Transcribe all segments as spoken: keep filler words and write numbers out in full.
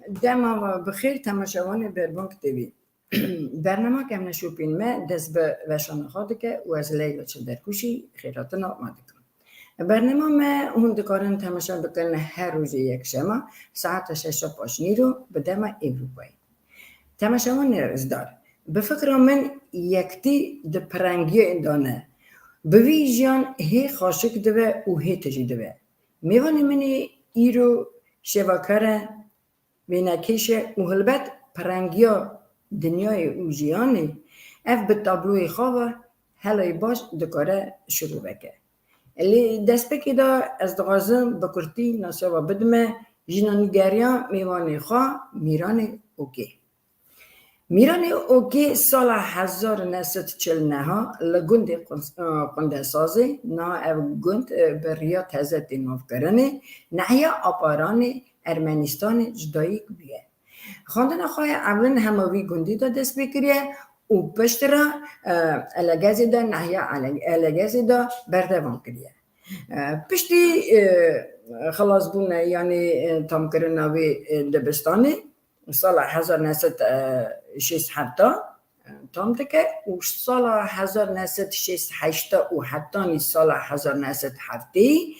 Dema we bi xêr temaşevanê Berbang T V. Bernama Kevneşopîn me dest bi veşana xwe dike û ez Leyla Çilderkuşî xêratina me dikim. Bernama me hûn dikarin temaşe bikin her rojê yekşema saeta şeşa paşnîro bi dema Ewropayê. Temaşevanê rêzdar, bi fikra min yektî di pirengiyê de ne. Bi vî jiyan hê xaşik dibe û hê tijî dibe. Mêvanê min ê îro şêvekar e, wênekêş e û helbet pirengiya dinyayê û jiyanê ev bi tabloyê xwe ve helayê baş dikare şirove ke. Lê destpêkê de ez dixwazim bi kurtî nasiya we bidime jîna nîgeriya mêvanê xwe Mîranê Okê. Mîranê Okê sala hezar û neh sed çil neha li gundê Qun-, Qundesazê, niha ev gund, e, bi riya teze tê navkirinê, nehiya Aparanê Ermenistanê ji dayik bûye. Xwendina xwe ya ewlin hema vî gundî de dest pê kiriye û piştre, e, Elegezê de, nehiya Ele-, Elegezê de berdewam kiriye. E, piştî, e, xilasbûna, yanî, e, tamkirina wê, e, dibistanê, sala hezar neh sed şêst heft tam dike û sala hezar neh sed şêst heşt û hetanî sala hezar neh sed heftê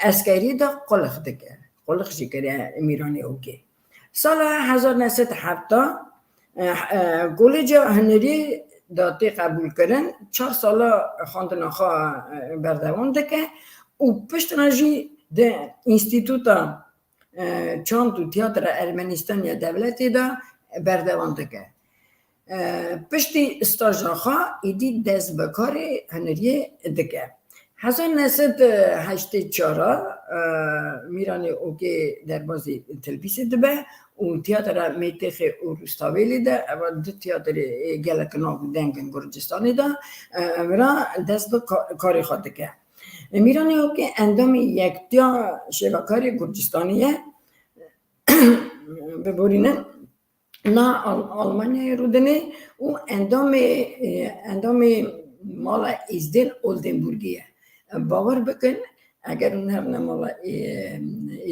eskerî de qulix dike. Qulix jî kiriye Mîranê Okê. Sala hezar neh sed heft, e, e, Koleja Hunerî de tê qebûlkirin, çar sala xwendina xwe, e, berdewam dike û piştre jî di Înstîtuta e, çand û tiyatra Ermenistanê ya dewletê de berdewam dike. E, piştî staja xwe êdî dest bi karê huneriyê dike. Hezar neh sed heştê çar, e, Mîranê Okê derbazî Tilbîsê dibe û tiyatra Mêtêxê û Rûstavêlê de, eva du tiyatrê gelek nav û deng in Gurcistanê de, e, vira dest bi ka-, karê xwe dike. Mîranê Okê endamê Yektiya Şêvekarê Gurcistanê ye. Biborîne, na Al-, Almanyayê rûdinê û endamê, e, endamê mala Êzdên Oldenburgê ye. Bawer bikin, eger hûn hebine mala, e,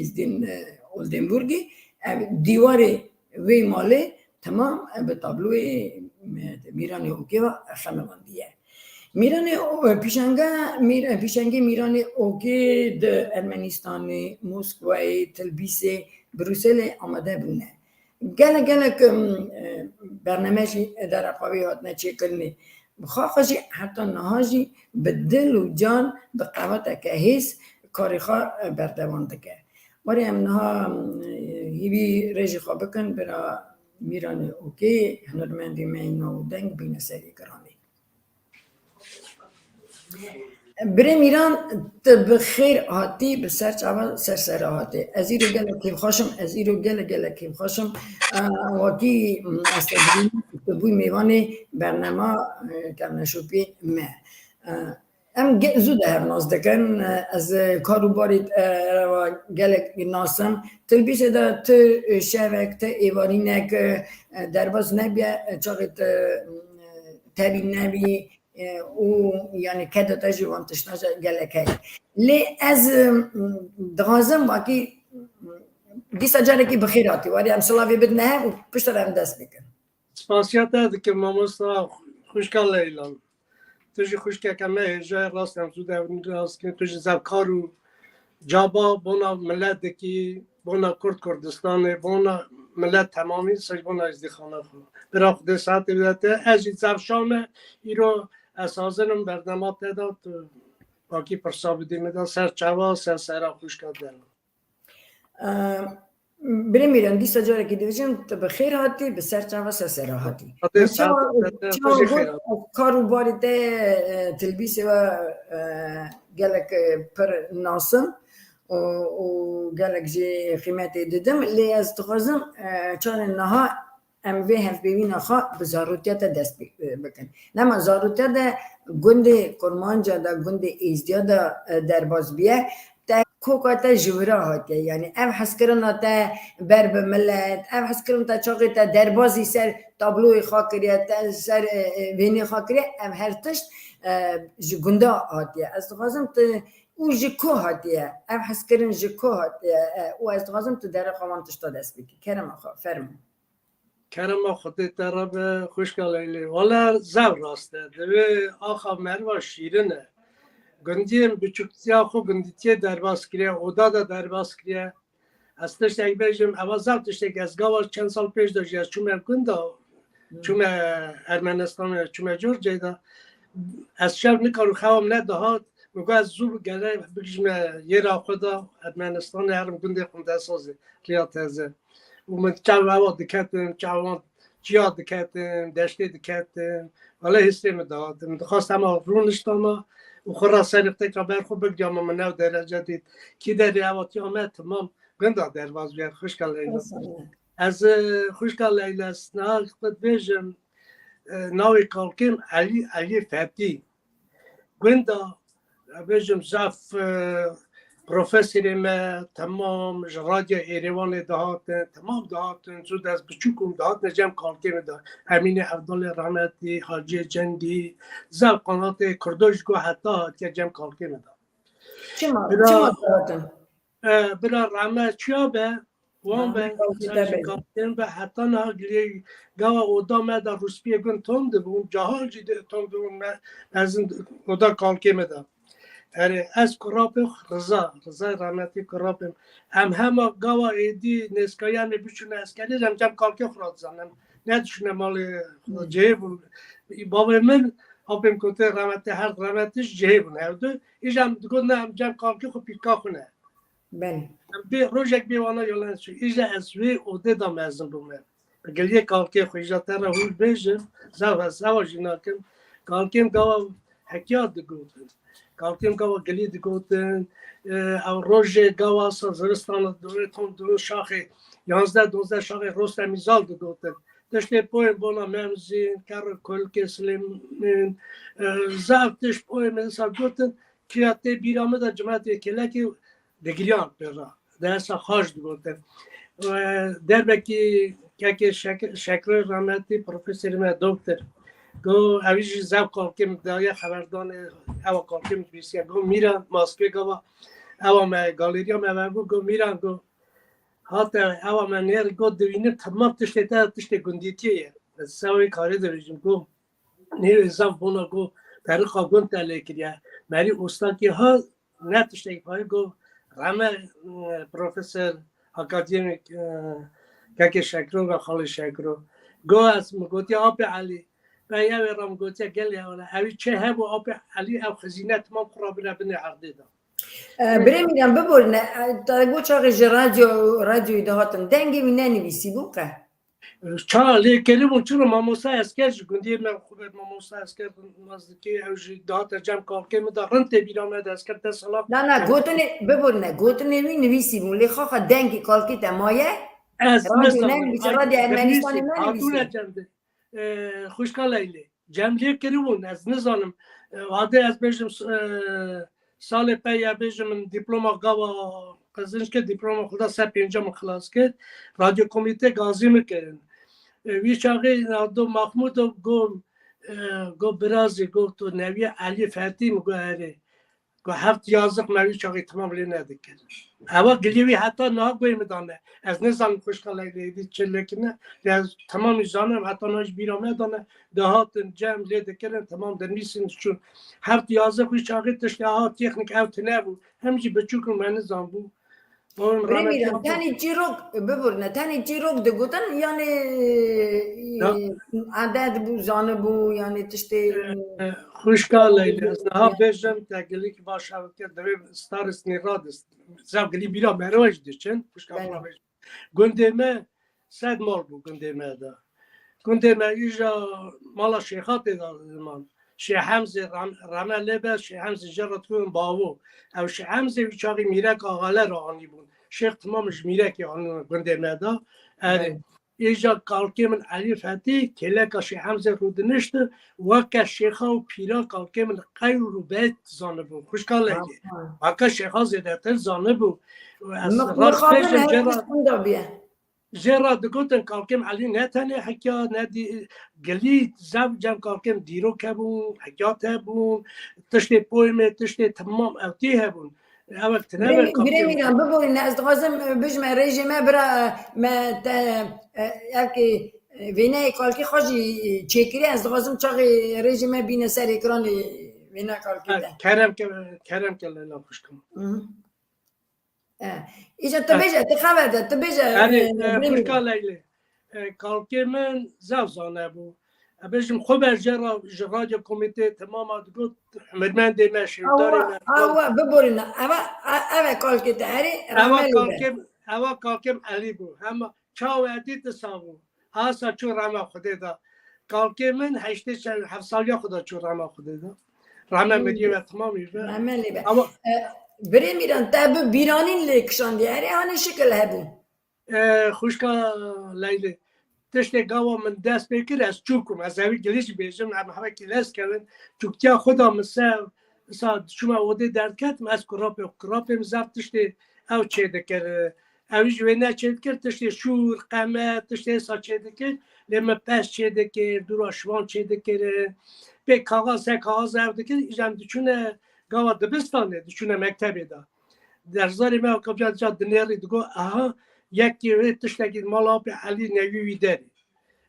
Êzdên, e, Oldenburgê, ev dîwarê wê malê temam, e, bi tabloyê, e, Mîranê Okê ve xemilandiye. Mîranê O-, pîşenga Mîr-, pîşengê Mîranê Okê di Ermenistanê, Moskwayê, Tilbîsê, Brukselê amade bûne. Gelek, gelek, em, e, bername jî dereqa wê hatine çêkirinê. Bi xwe xwe jî heta niha jî bi dil û can, bi qeweteke hêz karê xwe, e, berdewam dike. Warê em niha, em, e, hîvî rêjê xwe bikin, bira Mîranê Okê, hunermendê me yê nav û deng bîne serê giranê. Birê Mîran, tu bi xêr hatî, bi ser çava ser sera hatî. Ez îro gelek kêfxweş im, ez îro gelek, gelek kêfxweş im. E, wekî, m, ez te dibînim, tu bûyî mêvanê bernama, e, Kevneşopî me. E, Em ge-, zû de hev nas dikin. Ez kar û barê te re ve gelek nas im. Tilbîsê de tu şevek, tu êvarînek derbas nebiye, çaxê tu tevî nebî û, yanî, keda te jî van tiştan jî gelek heye. Lê ez dixwazim vakî dîsa carekî bi xêr hatî. Warê em silavê bidine hev û piştre em dest pê kin. Spasiya te dikim mamosta, xwişka Leyla. Tu jî xwişkeke me hêja yî, rast em zû de rast kî, tu jî zevkar û caba bona milet dikî, bona Kurd Kurdistanê, bona milet temamî, sej bona Êzdîxana xwe. Bira Xwedê saetê bide te, ez jî zevşa me, îro ez hazir im bernama te de, tu pakî pirsa bidî min de, ser çava, ser sera xwişka Leyla. Birê Mîran, dîsa carekî dibêjim, tu bi xêr hatî, bi ser çava ser sera hatî. Hatî, min çawa, sağ ol, çawa tu jî got, xêr hatî. Ez kar û barê te, e, Tilbîsê ve, e, gelek, e, pir nasim û, û gelek jî qîmetê didim. Lê ez dixwazim, e, çaxê niha em vê hevpeyvîna xwe bi zarotiya te dest bi-, bikin. Nema zarotiya de gundê Kurmanca de, gundê Êzdiya de, e, derbas biye. Te koka te ji wira hatiye. Yanî ev hezkirina te ber bi milet, ev hezkirin te çaxê te derbazî ser tabloyê xwe kiriye, te ser, e, e, wênê xwe kiriye, ev her tişt, e, ji gunda hatiye. Ez dixwazim tu û ji ku hatiye? Ev hezkirin ji ku hatiye? E, û ez dixwazim tu derexa wan tişta dest bikî. Kerema xwe, fermo. Kerema Xwedê te re be, xwişka Leylê. Wele zaf rast e. Divê axa meriva şîrin e. Gundiyên biçûktiya xwe gundîtiyê derbas kiriye, oda de derbas kiriye. Ez tiştek bêjim, eva zaf tiştek, ez gava çend sal pêş de jî ez çûme gunda, Hmm. çûme Ermenistanê, çûme Georgiayê de. Ez şev nikarim, xewa min nedihat. Min got, ez zû gere bigijime yêra xwe de, Ermenistanê herim gundê xwe de sazê, riya teze. Û min çav ewa diketim, çawan çiya diketim, deştê diketim. Wele hîstê min dihatim. Min dixwast hema rûniştama û xwe ra serê teka ber xwe bigiriyama, min ew derece dît. Kî derê ewa tiya me, timam gunda derbas bûye, xwişka Leyla. Maşallah. Ez, e, xwişka Leyla, ez niha xwe dibêjim, e, navê kalkêm Elî, Elî Fetî. Gunda, bêjim, zaf, e, profesorê me temam ji Radyo Êrêwanê dihatin, temam dihatin, zû dest biçûk bûm, dihatin cem kalkê min de. Emînê Evdalê rehmetî, Haciyê Cengî, zaf qanatê Kurdo ji ku heta hatiye cem kalkê min de. Çima, Bira, çima dihatin? E, bira Rehme çiya be, wan be, Rehme kalkê te be. Kalkên be, heta niha gilê gava oda me de rûspiyê gund tom dibûn, cahal jî de tom dibûn me, ez in oda kalkê me de. Erê, ez kurapê xwe, Riza, Rizay rehmetî kurapê min. Em hema gava êdî nêskayî em ê biçûne eskerî, em cem kalkê xwe re dizanin. Em nedişûne malê xwe, Hmm. cihê bûn. Bavê min, apê min kotê rehmetî, her rehmetî ji cihê bûn hevdu. Îja em digot ne, em cem kalkê xwe pîrka xwe ne. Belê. Em bê, rojek bê wana yolan çû. Îja ez wê odê de mezin bûme. Giliyê kalkê xwe îja te re hûn bêjim, zaf ez ewa jî nakim. Kalkêm gava hekiya digotin. Kalkêm gava gilî digotin. E, ew rojê gava sa zivistan dûrê tom dûrê şaxê, yanzdeh dozdeh şaxê Rostemî Zal digotin. Tiştê poyên bona Memzîn, Kerr Kulkê Silêmin, e, zaf tişt poyên me sa gotin. Kiya tê bîra min de cimetê kêlekê digiriyan pê re. Dersa xweş digotin. Derbekî kekê Şek-, Şekro rehmetî profesorê me doktor. Go ew jî zaf kalkê min daye xeberdanê, ewa kalkê min dibîsiye. Go Mîran Maskê gava ewa me galeriya me vebû. Go Mîran go hate ewa me nêr go dibînim temam tiştê te tiştê gundîtiyê ye. Ez sewê karê dibêjim go Nêrê zaf bona ku perîqa gund te lê kiriye. Merî ostakî ha ne tiştek payî ku rehme, e, profesor, akademîk, e, kekê Şekro ve xalê Şekro. Go ez mi gotiye apê Elî. Ve yewê re mi gotiye gelê ew ne. Ewî çê hebû apê Elî ew xizîne timam xwe ra bire binê erdê de. E, birê Mîran biborine, e, te got çaxê ji radyo, radyoyê dihatin. Dengê wî nenivîsî bû qe? Ça lê keribûn, çira mamosta esker ji gundiyê me, xwe be mamosta esker nazdikê, ew jî dihate cem kalkê min de, rind tê bîra me de, esker des sala. Na, na, gotinê, biborine, gotinê wî nivîsî bûn, lê xaxa dengê kalkê te maye? Ez Radyo nizanim. Nenivîse, Ay, Radyo Ermenistanê dinivîsî, nenivîsî. Hatûne cem de. E, xwişka Leylê. Cem lê kiribûn, ez nizanim. E, hadê ez bêjim, e, salê pey ya bêjim min dîploma gava qezinc kir, dîploma xwe da ser pênca min xilas kir. Radyo Komîte gazî min kirin. E, wî çaxê Nado Mahmudov go, e, go birazî go tu neviye Elî Fetî mi go erê. Ku heft yazix me wî çaxê temam lê nedikir. Ewa giliyê wî heta niha guhê min dane. Ez nizanim xwişka Leylê êdî çi lê kirine. Lê ez temamî zanim heta niha ji bîra me dane. Dihatin cem lê dikirin, temam dinivîsin çûn. Heft yazix wî çaxê tiştê aha teknîk ew tune bû. Hem jî biçûk in me nizanbû. Birê Mîran, tenê çîrok, biborine, tenê çîrok digotin, yanî, Ya. e, edet bû, zanibû, yanî tiştê, E, e, xwişka Leylê, ez niha bêjim, te gilîk baş ew kir, divê staristnî radist. Zaf gilî bîra meriva jî diçin, xwişka Belê. Xwe bêjim. Gundê me sed mal bû gundê me de. Gundê me îja mala Şêxa tê de ziman. Şêx Hemzê rem-, reme lê be, Şêx Hemzê jê re dixwin bavo. Ew Şêx Hemzê wî çaxî Mîrek Axale re anîbûn. Şêx timam ji Mîrekê anîbûn gundê me de. Erê. Belê. Îja kalkê min Elî Fetî, kêleka Şêx Hemzê rûdinişti, weke şêxa û pîra kalkê min qewr û beyt zanibû. Xwişka Leylê. Aha. Weke şêxa zêdetir zanibû. Ez Mix-, rast mixabin bêjim, her cera tişt winda bûye. Jê re digotin Kalkêm Elî ne tenê hekya, ne dî-, gilî zaf cem Kalkêm dîrok hebûn, hekyat hebûn, tiştê poemê, tiştê temam ew tê hebûn. Ew ek tine Birê be mi-, birê Kalkêm. Mîran, biborîne, ez dixwazim, e, bijme rêjê me bira, e, me te, e, evkê, e, vêneyê Kalkê xwe jî çêkirî, ez dixwazim çaxê rêjê me bîne ser ekranê vêna Kalkê Ha, de. kerem ke, kerem ke Leyla xwişkim. Hı hı. E, îca tu Ha. bêje, tu xeber de, tu bêje, Erê, e, e, birê mi-, xwişka Leylê. E, Kalkê min zaf zane bû. E, bêjim xwe ber jê re, ji radyo komîtê temama digot, hunermendê me, şêwdarê Awa, me, awa, biborîne. Eva, e, ev e Kalkê te, erê, Ewa rahme lê be. Kalkê, ewa Kalkê Elî bû. Hema çawa dît disa bû. Asa çû rema Xwedê de. Kalkê min heştê çend, heft saliya xwe de çû rema Xwedê de. Rema Hmm. Meriyê ve temamî ve. Rahme lê be. Ama E, birê Mîran, te bi bîranîn lê kişandî, erê, hanê şikil hebû. E, xwişka Leylê, tiştê gava min dest pê kir, ez çûk bûm. Ez evî gilî jî bêjim, em hevekî lez kevin. Çûktiya xwe da min ser, sa çûme odê derdketim, ez kurapê, kurapê min zaf tiştê ew çêdikir. Ew jî wê neçêdikir, tiştê şûr, qemet, tiştê sa çêdikir. Lê min pez çêdikir, dûra şivan çêdikir. Pê kaxaz, ser kaxaz ev dikir, îja em diçûne gava dibistanê, diçûne mektebê de. Derzarê me kapca dija dinêrî digo, aha, yekê wê tiştekî mala apê Elî newî wî derê.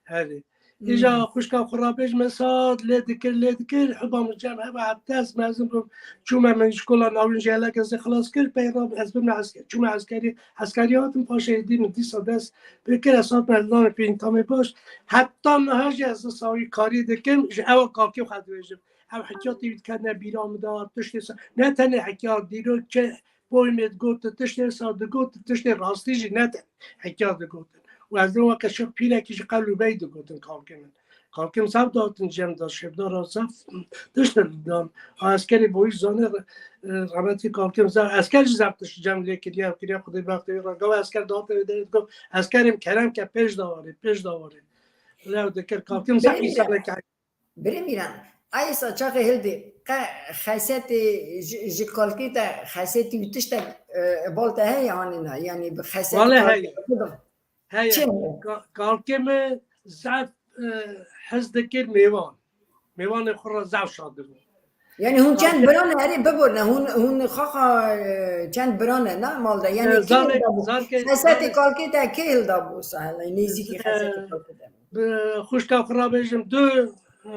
Herê. Îja Hmm. xwişka xwe rabêj me sat lê dikir, lê dikir, hiba min cem heba heta ez mezin bûm. Çûme min şkola navîn jê gelek ez ê xilas kir, pey re ez bime esker. Çûme eskerî, eskerî hatim paşê dî min dîsa dest pê kir, ez hatime lanê pêntamê baş. Heta niha jî ez sawî karî dikim, ji ewa Kalkê xwe dibêjim. Ev hekiyatê wî diketine bîra min de, tiştê sa-, ne tenê hekiyat, dîrok çi, poemê digotin, tiştê sa digotin, tiştê rastî jî ne tenê hekiyat digotin. Û ez dibim weke şix pîrekî ji qewlûbeyî digotin Kalkê min. Kalkê min zaf dihatin cem de, şêvdara zaf tişt didan. Ha, eskerê boyî zanê, e, rahmetî Kalkê min zaf, esker jî zaf tişt cem lê kiriye, kiriye Xwedê bextê wî re. Gava esker dihate wê derê digot, eskerê min kerem ke pêş de warê, pêş de warê. Lew dikir Kalkê min zaf Belê. însaneke Birê Mîran, Aysa çaxê hildê, qe xesetê ji, ji Kalkê te xesetî û tiştek, e, bal te heye anî na? Yanî bi xesetê Wale Kalkê heye. Xwe de. Heye. Çi heye? Ka-, Kalkê min zaf, e, hez dikir mêvan. Mêvanê xwe re zaf şa dibû. Yanî hûn çend Kalkê biran e, erê biborne, hûn, hûn xaxa, e, çend biran e, na mal de? Yanî E, kê zarê, hilda bû? zarkê, Xesetê zarê Kalkê te kê hilda bû sahilê? Nêzîkî E, xesetê Kalkê te bû? Bi xwişka xwe re bêjim, du, e,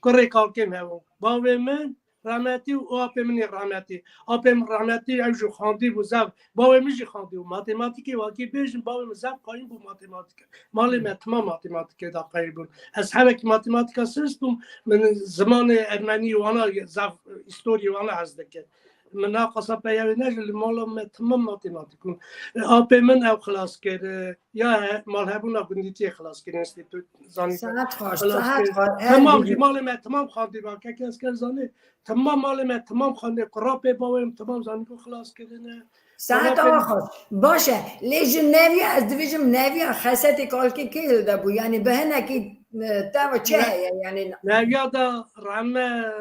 kurê Kalkê min hebûn. Bavê min rahmetî û apê min ê rahmetî. Apê min rahmetî ew jî xwendî bû zaf. Bavê min jî xwendî bû. Matematîkê wakî bêjim, bavê min zaf qayîl bû matematîkê. Malê me timam matematîkê de qayîl bûn. Ez hevekî matematîka sist bûm. Min zimanê ermenî wana zaf, îstorî wana hez dikir. Min naqasa peyavê nejî li mala me timam matematîk bûn. E, apê min ew xilas kir. E, ya he-, malhebûna gundîtiyê xilas kir, înstîtût zanîn Saet xweş, xilas saet kir. xweş. Her Temam bî- jî malê me temam xwendî ba, kek esker zanî. Temam malê me temam xwendî, kurapê bawê min temam zanî ku xilas kirine. Saet Kurapê awa xweş. Baş e. Lê ji neviya, ez dibêjim neviya xesetê Kalkê kê hilde bû? Yanî bi hinekî, e, te ve çi Ne-, heye? Yanî neviya da rehme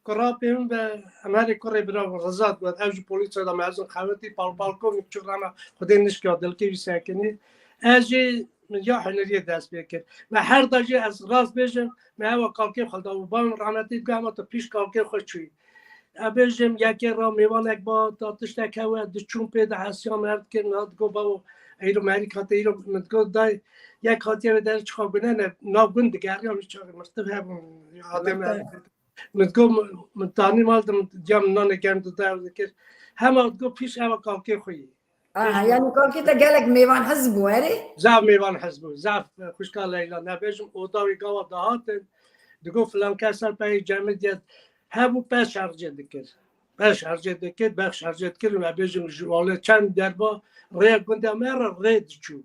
Kurapê min ve em herê kurê bira Riza digot, ew jî polîsa da mezin xewetî, Pal Palkovnik çi rana Xwedê nişka dilkê wî sekinî. Ez jî min ya huneriyê dest pê kir. Me her da jî ez rast bêjim, me ewa Kalkê xwe da û bavê min rahmetî digot, hema tu pîş Kalkê xwe çûyî. Ez bêjim, yekê ra mêvanek ba, da tiştek hewe, diçûn pê de hesiya me ev dikir, niha digot, bavo, eyro merî kate, eyro min digot, day, yek hatiye ve der çixa gune ne, nav gun digeriya, wî çaxê mirtiv hebûn, adem Mirtiv. Min got, min tanî mal de, min diya min nanê germ dida ew dikir. Hema digot pîş eva Kalkê xwe yî. Aha, yanî Kalkê te gelek mêvan hez bû, erê? Zaf mêvan hez bû, zaf, e, xwişka Leyla. Nebêjim, oda wî gava dahatin, digot filan kes ser peyê cemidiyet hebû, pez şercê dikir. Pez şercê dikir, bex şercê dikir, me bêjim ji wale çend derba rêya gundê me re rê diçû.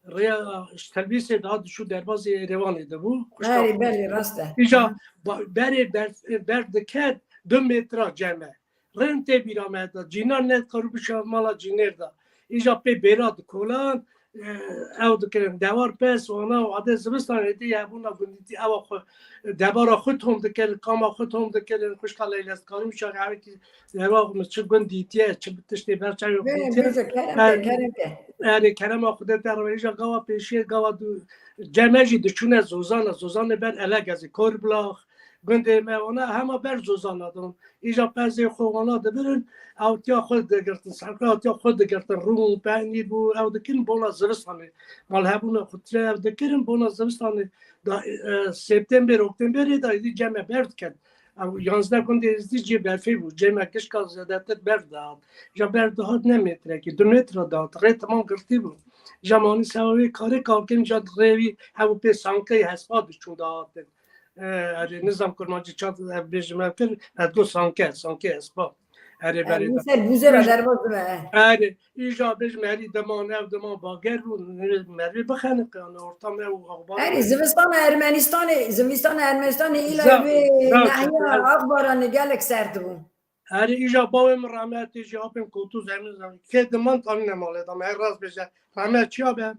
Rêya ji Telbîsê daha dişû derbazê Êrêvanê de bû. Xwişka Erê, belê, rast e. Îja Aha. ba-, berê ber, ber diket du metra cem e. Rên tê bîra me de. Cînar ne dikarû biçe mala cînêr de. Îja pê bêra dikolan, e, ew dikirin. Dewar pez, wana û adê zivistan êdî hebûna gundîtî ewa xwe, debara xwe tom dikirin, kama xwe tom dikirin, xwişka Leyla Karim çaxê ewekî dewar xwe çi gund dîtiye, çi tiştê ber çavê xwe Bêne, dîtiye. Bêje, kerem ke, Ber-, kerem ke. Erê, kerema Xwedê te re îja gawa pêşiyê, gawa du, cem me jî diçûne Zozana, Zozanê ber Elegezê, Korblax, gundê me, wana hema ber Zozana don. Îja pezê xwe wana dibirin, ew tiya xwe digirtin, serqe tiya xwe digirtin, rûn, peynîr bû, ew dikin bona zivistanê. Malhebûna xwe tire ew dikirin, bona zivistanê da, e, september, oktoberê da êdî cem me ber diket. Ew yanzdeh gundê êzdî cê berfê bû, cem me gişka zêdetir ber dihat. Ja ber dihat ne metrekî, du metre dihat, rê temam girtî bû. Ja manî sewa wê karê kalkin ja rê wî hev û pê sankey hespa diçûn dihatin. E, erê, nizam kurmancî çat, e, bêjim ev kir, ez got sanke, sanke esba. Erê, E, berê da. Ser bûzera derbas dibe, e. Erê, îja bêjim herî diman, ev diman bager bû, mervê bixeniqe, yani ortam ew axbar. Erê, zivistana Ermenistanê, zivistana Ermenistanê îla Zaf, wê zaf, nahiya zaf. Axbaranê gelek serd bû. Erê, îja bawê min rahmetê jî apên Kotuz Emîn, kê diman tanîne malê da, me her rast bêje, rahmet çiya be.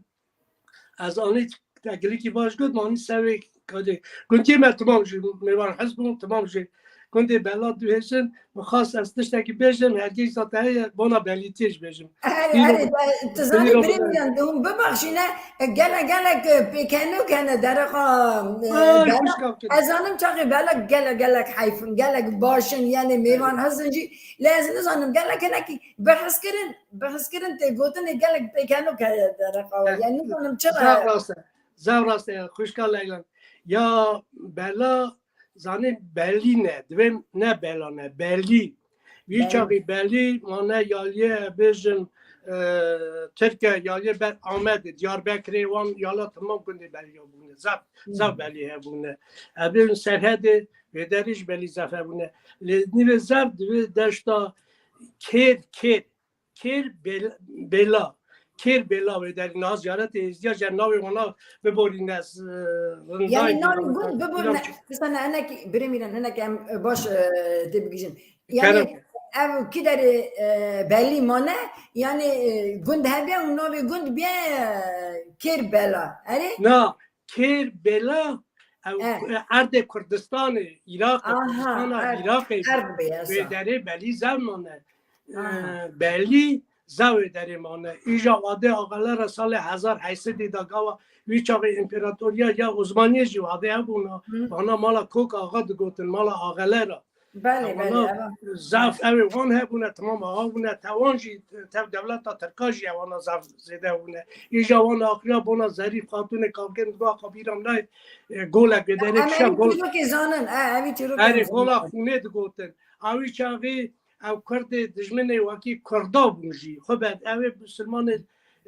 Ez anî te girikî baş got, manî sewê kadê. Gundê me timam jî, mêvan hez bûn, timam jî. Gundê Bela dihêjin, min xwest ez tiştekî bêjim, hergê îsa te heye, bona belîtiyê jî bêjim. Erê, Dîro erê, bi-, te, tu zanî dîro bi-, birê min yan, hûn bibaxşîne, e, gelek, gelek, e, pêkenok hene dereqa, e, Ay, Bela. Xwişka kir. Ez zanim çaxê Bela gelek, gelek heyfin, gelek başin, yani mêvan hezin jî. Lê ez nizanim, gelek hinekî behs kirin, behs kirin tê gotinê gelek pêkenok heye dereqa we. Eh, Yani nizanim çira. Zaf rast e. Zaf rast e, xwişka Leylan. Ya Bela, zanî Belî ne, divê ne Bela ne, Belî. Vî Belî. Çaxî Belî, mane yaliye bêjin, e, Tirke, yaliye ber Amedê, Diyarbekirê, wan yala timam gundê Belî hebûne. Zaf, Hmm. zaf Belî hebûne. Ez bêjim Serhedê, wê derê jî Belî zaf hebûne. Lê nîvê zaf divê deşta Kêr, Kêr, Kêr Bel-, Bela. Kêr Bela wê derê niha ziyaretê êzdiya ji navê wana biborîne, z-, rindayê Yani navê bîra gund biborîne. Înan çi? Distane hinek, birê mîran hinek em, e, baş, e, tê bigihîjin. Yani Kerem. Ev kî derê, e, Belî mane, yani, e, gund hebe û navê gund bê, e, Kêr Bela. Erê? Na, Kêr Bela, ew, Eh. e, erdê Kurdistanê, Iraqê, Aha, Kurdistana erd, Iraqê erd bê esa. Wê derê Belî zaf mane. Aha. E, Belî zaf wê derê mane. Îja wadê axelera salê hezar heyt sedî da gava wî çaxê împeratoriya ya Osmaniyê jî wadê hebûna. Hı. Vana mala Kok Axa digotin, mala axelera. Belê, Ewana belê, evet. Zaf ew ê wan hebûne, timam axa bûne, tewan jî, tev dewleta Tirka jî ewana zaf zêde bûne. Îja wan axiriya bona Zerîf Xatûnê Kalkên digo axa bîra min nayê, e, golek wê derê kişa Em gol. Çîrokê zanin, e, em Çîrokê Erê, zanin. Gola xûnê digotin. Awî çaxî ew Kurdê dijminê wekî Kurda bûn jî. Xwe be, ew ê Musulmanê,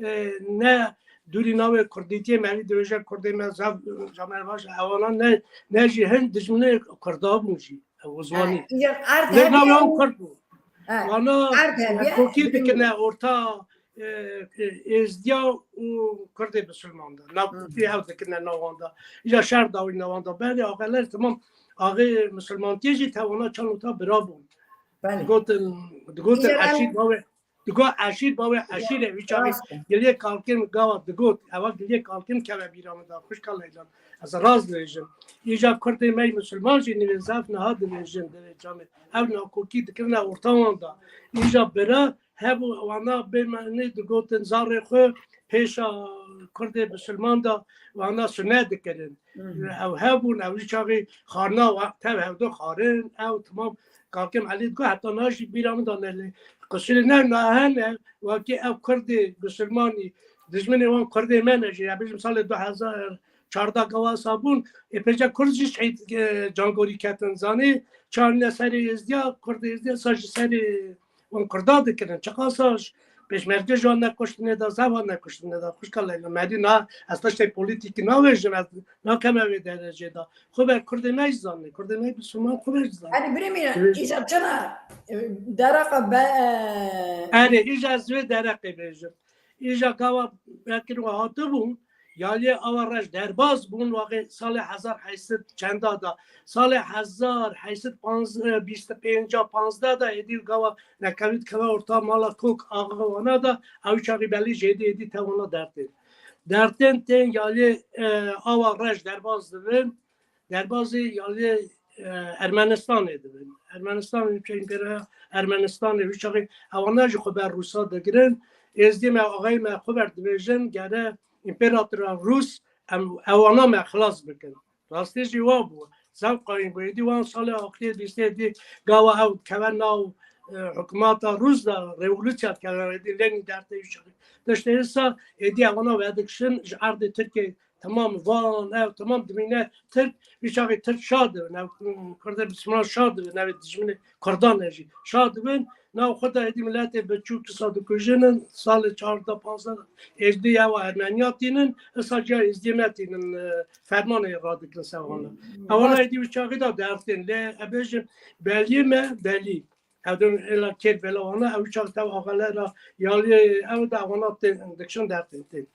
e, ne dûrî navê Kurdîtiyê me, dibêje Kurdê me zaf, e, camer baş, ewana ne, ne jî hin dijminê Kurda bûn jî. Ew Osmanî. Ha, îcar erd Lê hebî navê ew wan Kurd bû. Ha, Wana erd hebî, kokî bilmiyorum. Dikirine orta, e, e, Êzdiya û Kurdê Bisilman de. Nav Hı hı. Ew dikirine navanda. Îca şer dawî navanda. Berê axeler tamam axê Misilmantiyê jî tewana çan ota bira bûn. Belê. Digotin, digotin Îcar em eşîr bavê. Digo eşîr bavê eşîr e. Wî çaxê Rast e. Giliyê Kalkin gava digot. Ewa Giliyê Kalkin keve bîra min da. Xwişka Leylan. Ez rast dibêjim. Îja Kurdê me Misilman jî nîvê zaf niha dibêjin, divê camê. Ev nakokî dikirine orta wan da. Îja bira hebû wana bê me nê digotin zarê xwe pêşa Kurdê Misilman da wana sune dikirin. Hı hı. Ew hebûn, ew jî çaxê xarina wa-, tev hevdu xarin, ew timam Kakim Elî digo heta niha jî bîra min da ne lê. Qisirê ne na hene, wekî ev Kurdê Misilmanî, dijminê wan Kurdê me ne jî, ya bêjim salê du hezar çardeh gava sabûn, ê pêca Kurd jî şehîd, e, cangorî ketin zanî, çarine serê Êzdiya, Kurdê Êzdiya sa ji serê wan Kurda dikirin. Çiqasa j-, pêşmerge ji wan nekuştinê de, zaf wan nekuştinê de. Xwişka Leyla, me dî na, ez tiştê polîtîkî navêjim, ez nakeme wê derecê de. Xwe be Kurdê me jî zanî, Kurdê me Bisilman xwe be jî zanî. Erê birê mîran, Ee, îja çira, e, deraqa be, e, Erê, îja ez wê dereqê bêjim. Îja gava Bekir we hatibûn, Yaliyê Awa Reş derbas bûn, waxê salê hezar heyşt sed çenda da. Salê hezar heyşt sed bîst pênc panzdeh da êdî gava nekewî dikeve orta mala Kok Axa wana da, ew çaxî belî jêdî êdî te wana dertên. Dertên tên yaliyê, e, Awa Reş derbas dibin. Derbazê yaliyê, e, Ermenistanê dibin. Ermenistan, ülke împeriya Ermenistanê, wî çaxê ewana jî xwe ber Rûsa digirin. Êzdî me, axayê me xwe ber dibêjin, gere împeratora Rûs em ewana me xilas bikin. Rastî jî wa bû. Zewqayî bû. Êdî wan salê axirê bîstê dî gava ew dikeve nav, e, hikûmeta Rûs de, revolûsya dikeve, êdî Lenîn dertê wî çaxê. Tiştê êsa êdî ewana vedikişin ji erdê Tirkiyê. Temam van, ew temam dimîne Tirk, wî çaxê Tirk şa dibin. Ew, hmm, Kurdê Bismillah şa dibin. Ew dijminê Kurdan e jî. Şa dibin. Nav xwe de êdî miletê biçûk kisa dikujinin. Salê çardeh panzdeh êdî ew Ermeniya tînin. Esa ciya êzdiyê me tînin, e, fermanê radikin sewana. Hmm. Ewana êdî wî çaxê de dertên. Lê e bêjin beliyê me, belî. Ew din êla kêr bela wana, ew çax tev axele ra yaliyê ew de wana tên, dikişin dertên tên.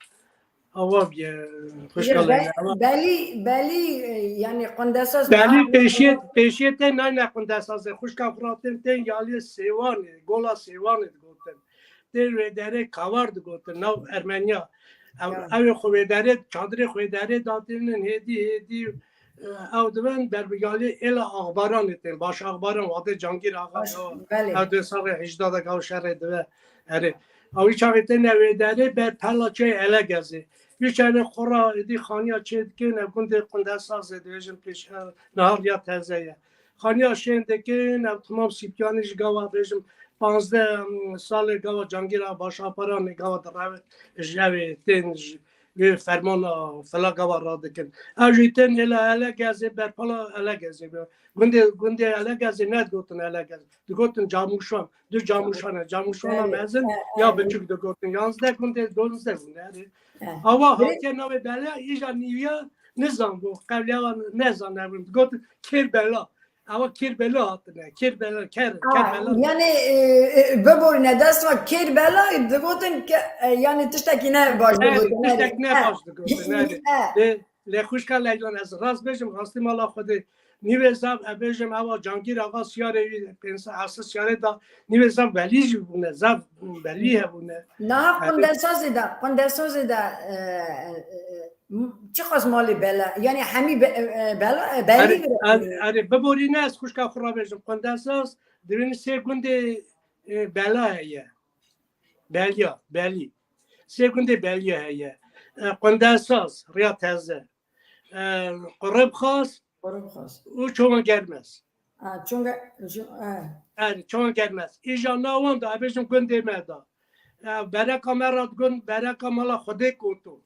Awa bîye, xwişka Leyla, awa. Belî, belî, e, yani Qundesaz Belî pêşiyê, pêşiyê tên nayne Qundesazê, xwişka xwe ra tên, tên yaliyê Sêwanê, gola Sêwanê digotin. Tên wê derê Kavar digotin, nav Ermeniya. Ew, Ya. ew ê xwe wê derê, çadirê xwe wê derê datînin, hêdî, hêdî, e, ew dibin, ber bi yaliyê êla Axbaranê tên, Baş Axbaran, wadê Cangîr Axa, Baş, ew, belê. ew dê salê hejda de gav şerê dibe. Erê. Ew wî çaxê têne wê derê ber pela çê Elegezê. Wî çaxê xwe ra êdî xaniya çê dikin, ev gundê Qundesazê dibêjin pêş, e, niha riya teze ye. Xaniya şên dikin, ev temam Sîpyanî ji gava bêjim panzdeh, em, salê gava Cangîra Başaparanê gava direve ji evê tên ji wê fermana fela gava radikin. Ev jî tên êla Elegezê, berpala Elegezê be. Gundê, gundê Elegezê nedigotin Elegez. Digotin Camûşan. Du Camûşan e. Camûşana Erê, mezin e, ya e. biçûk digotin. Yanzdeh gundê, donzdeh gundê. Erê. E. Awa Birê- hatiye navê bela, îja nîviya nizan bû. Qevliya nezan evin. Digotin Kêrbela. Awa Kêrbela hatine. Kêrbela, Ker, Aa, Kerbela. Yani, e, e, biborîne dest ve Kêrbela digotin ke, e, yani tiştekî ne baş Erê, digotin. tiştek ne He. baş digotin. Erê. He. Lê, lê xwişka Leylan, ez rast bêjim, rastî mala Xwedê. Nîvê zav, e, bêjim, ewa Cangîr Axa Siyarê wî, pênc sed heft sed Siyarê da, nîvê zav belî jî bûne, zav belî hebûne. Niha Erê. Qundesazê de, Qundesazê de, e, e, e, çiqas malê bela, yani hemî be-, e, e, bela, e, belî Erê, bira. erê, erê, biborîne ez xwişka xwe rabêjim. Qundesaz, divînî sê gundê, e, bela heye. Beliya, belî. Sê gundê beliya heye. E, Qundesaz, Riya Teze. E, Quribxas Quribxas. û Çoman Germez. Ha, Çonge-, Ço-, ha. Erê, Çoman Germez. Îja nawan da, ebêjim gundê me da. E, bereka me ra digun, bereka mala Xwedê Koto.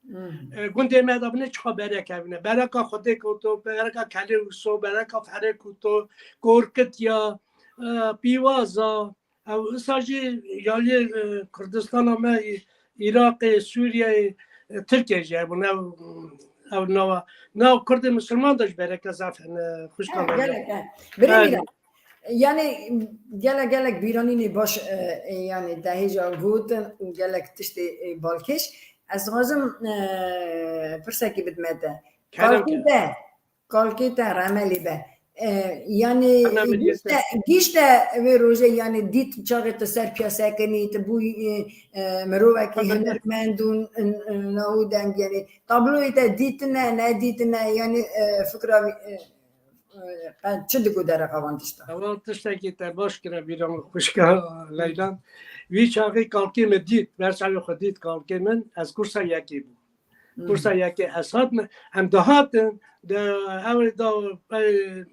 Hmm. E, gundê me de bine çiqa berek hebine. Bereka Xwedê Koto, bereka Kelê Uso, bereka Ferê Koto, Korkitiya, e, Pîvaza, ew, wisa jî yaliyê, e, Kurdistana me, Î-, Iraqê, Sûriyeyê, e, Tirkiyeyê jî hebûn. Ew, ew nava, nav Kurdê Misilman de jî bereke zaf hene, xwişka He, me. gelek, he. Birê Belê. Mîran, Yani gelek gelek bîranînê baş, e, e, yani te hêja gotin û gelek tiştê, e, balkêş. Ez dixwazim, e, pirsekê bidime te. Kerem Kalkê ke. te, kalkê te remelê be. E, yani Remelê gîşte, te. gîşte vê rojê yani dît çaxê tu ser piyasekinî, tu bûyî, e, e, mirovekî Remelê. hunermend û n-, n-, navû deng yani. Tabloyê te dîtine, nedîtine, yani, e, fikra, e, Qe-, çi digot dereqa van tişta? Ewa tiştekî te baş kire bîra min xwişka Leylan. Vî çaxê kalkê min dît, berçavê xwe dît kalkê min, ez kursa yekê bûm. Hmm. Kursa yekê ez hat me, em dihatin, de, ew ê da, ey,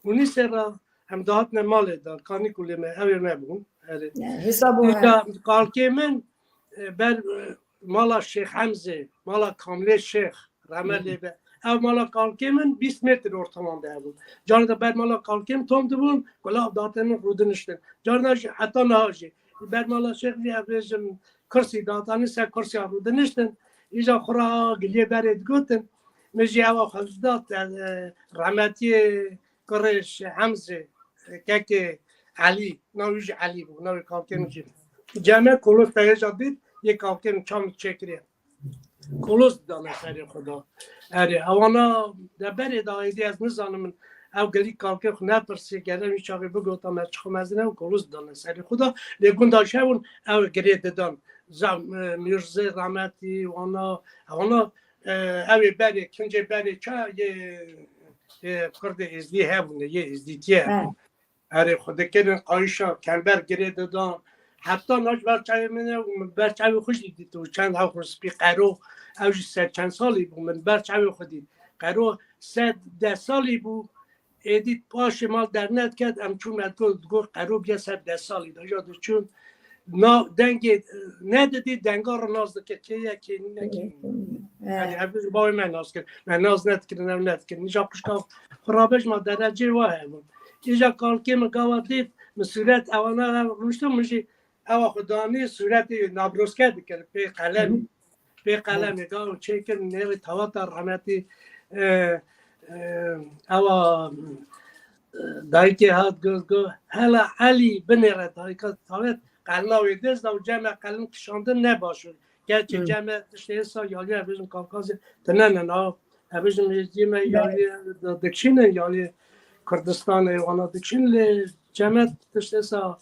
Unîsê re, em dihatine malê de, kanîkulê me, ew ê me bûn. Erê. Ya, hesab o, Îca he. kalkê min, e, ber, e, mala Şêx Hemzê, mala Kamilê Şêx, Rehmet lê be. Ev mala kalkê min bîst metre ortaman de hebûn. Carna ber mala kalkê min tom dibûn, ku lav date min rûdiniştin. Carna jî heta niha jî. Ber mala Şêx jî ev bêjim kursî datanî ser kursiya rûdiniştin. Îja xwe ra giliyê berê digotin. Min jî ewa xwe dat, e, rehmetiyê kurê Şêx Hemzê, kekê Elî. Navê jî Elî bû, navê kalkê min jî. Cem e, kolos te hêja dît, yê kalkê min çav min çêkiriye. Kolos didane serê xwe da. Erê, ewana de berê da êdî ez nizanim min. Ew gelî kalkê xwe nepirsî, gere wî çaxê bigota me çi xwe mezin ew kolos didane serê xwe da. Lê gunda ji hebûn ew girê didan. Zam, e, Mîrzê rahmetî, wana, ewana, e, ew ê berê, kincê berê ça yê, yê kurdê êzdî hebûne, yê êzdîtiyê hebûn. Erê, xwe dikirin qayişa kember girê didan. Heta naş ber çavê min e û min ber çavê xwe jî dît û çend hew xwe spî qero, ew jî sed çend salî bû, min ber çavê xwe dît. Qero sed deh salî bû, êdî paşê mal dernediket, em çûn me digot, digot qero bûye sed deh salî de, ja diçûn. Na dengê, e, nedidî, denga re nas dike, kê ye, kê nîne, kê nîne. He. Yani, ev bawê me nas kir. Me nas nedikirin, ev nedikirin. Nîja xwişka xwe rabêj ma derecê wa hebûn. Îja kalkê min gava dît, min sûret ewana ev rûştin, min jî ewa xwe danî sûretê nabroske dikir, pê qelemî. Pê qelemê gava çêkir, nêrê taweta rahmetî, e, e, ewa, e, dayikê hat got, got, "Hela Elî binêre dayika tawet." Qelina wê dest da û cem me qelin kişandin ne baş o. Gerçi cem me tiştê êsa yaliye, bêjin Kavkazê tine ne na. Em bêjin êzdiyê me yaliye da dikişînin, yaliye Kurdistanê wana dikişîn, lê cem me tiştê êsa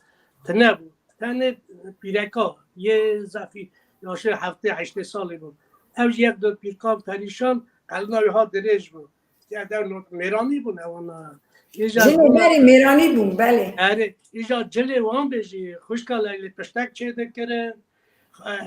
tine bû. Tenê pîreka yê zafî, yaşê heftê heştê salî bû. Ew jî yek do pîrkan perîşan, qelina wê ha dirêj bû. Ya dev not mêranî bûn ewana. Îja Cilê berê mêranî bûn, belê. Erê, îja cilê wan bê jî, xwişka Leylê piştek çê dikirin.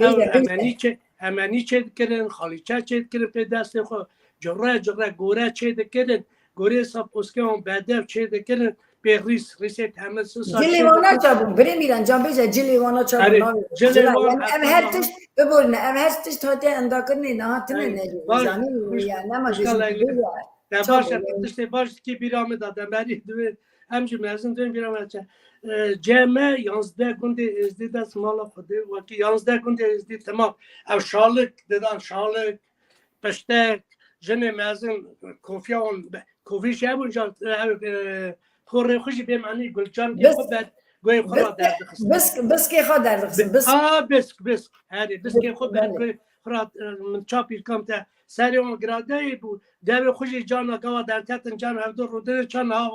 Ew emenî çê, emenî çê dikirin, xalîçe çê dikirin pê destê xwe. Cure cure gore çê dikirin. Gorê sap oske wan bedev çê dikirin. Pê rîs, rîsê temil sisa Cilê çê wana dikirin. Ça bûn? Birê Mîran, can bêje cilê wana ça bûn? Erê, cilê wan yani ev her tişt, biborine, ev her tişt hatiye endakirinê, nehatine ne. Baş, yani, nema xwişka Leylê. Te baş e, tiştê baş dikî bîra min da, demerî divê, em jî mezin divên bîra min çe. E, cem me yanzdeh gundê êzdî dest mala Xwedê, wekî yanzdeh gundê êzdî temam. Ew şalik, didan şalik, piştek, jinê mezin, kofiya wan, be-, kofî jî hebûn, ja, ew, e, porê xwe jî bê menî gulçankê xwe ber, guhê xwe ra derdixistin. Bisk, biskê xwe derdixistin, bisk. A, bisk, bisk. Herê, biskê xwe ber, guhê xwe ra, e, min ça pîrkan te. Serê wan giradeyê bû. Devê xwe jî cana gava derketin, can hevdu rûdinê çan ha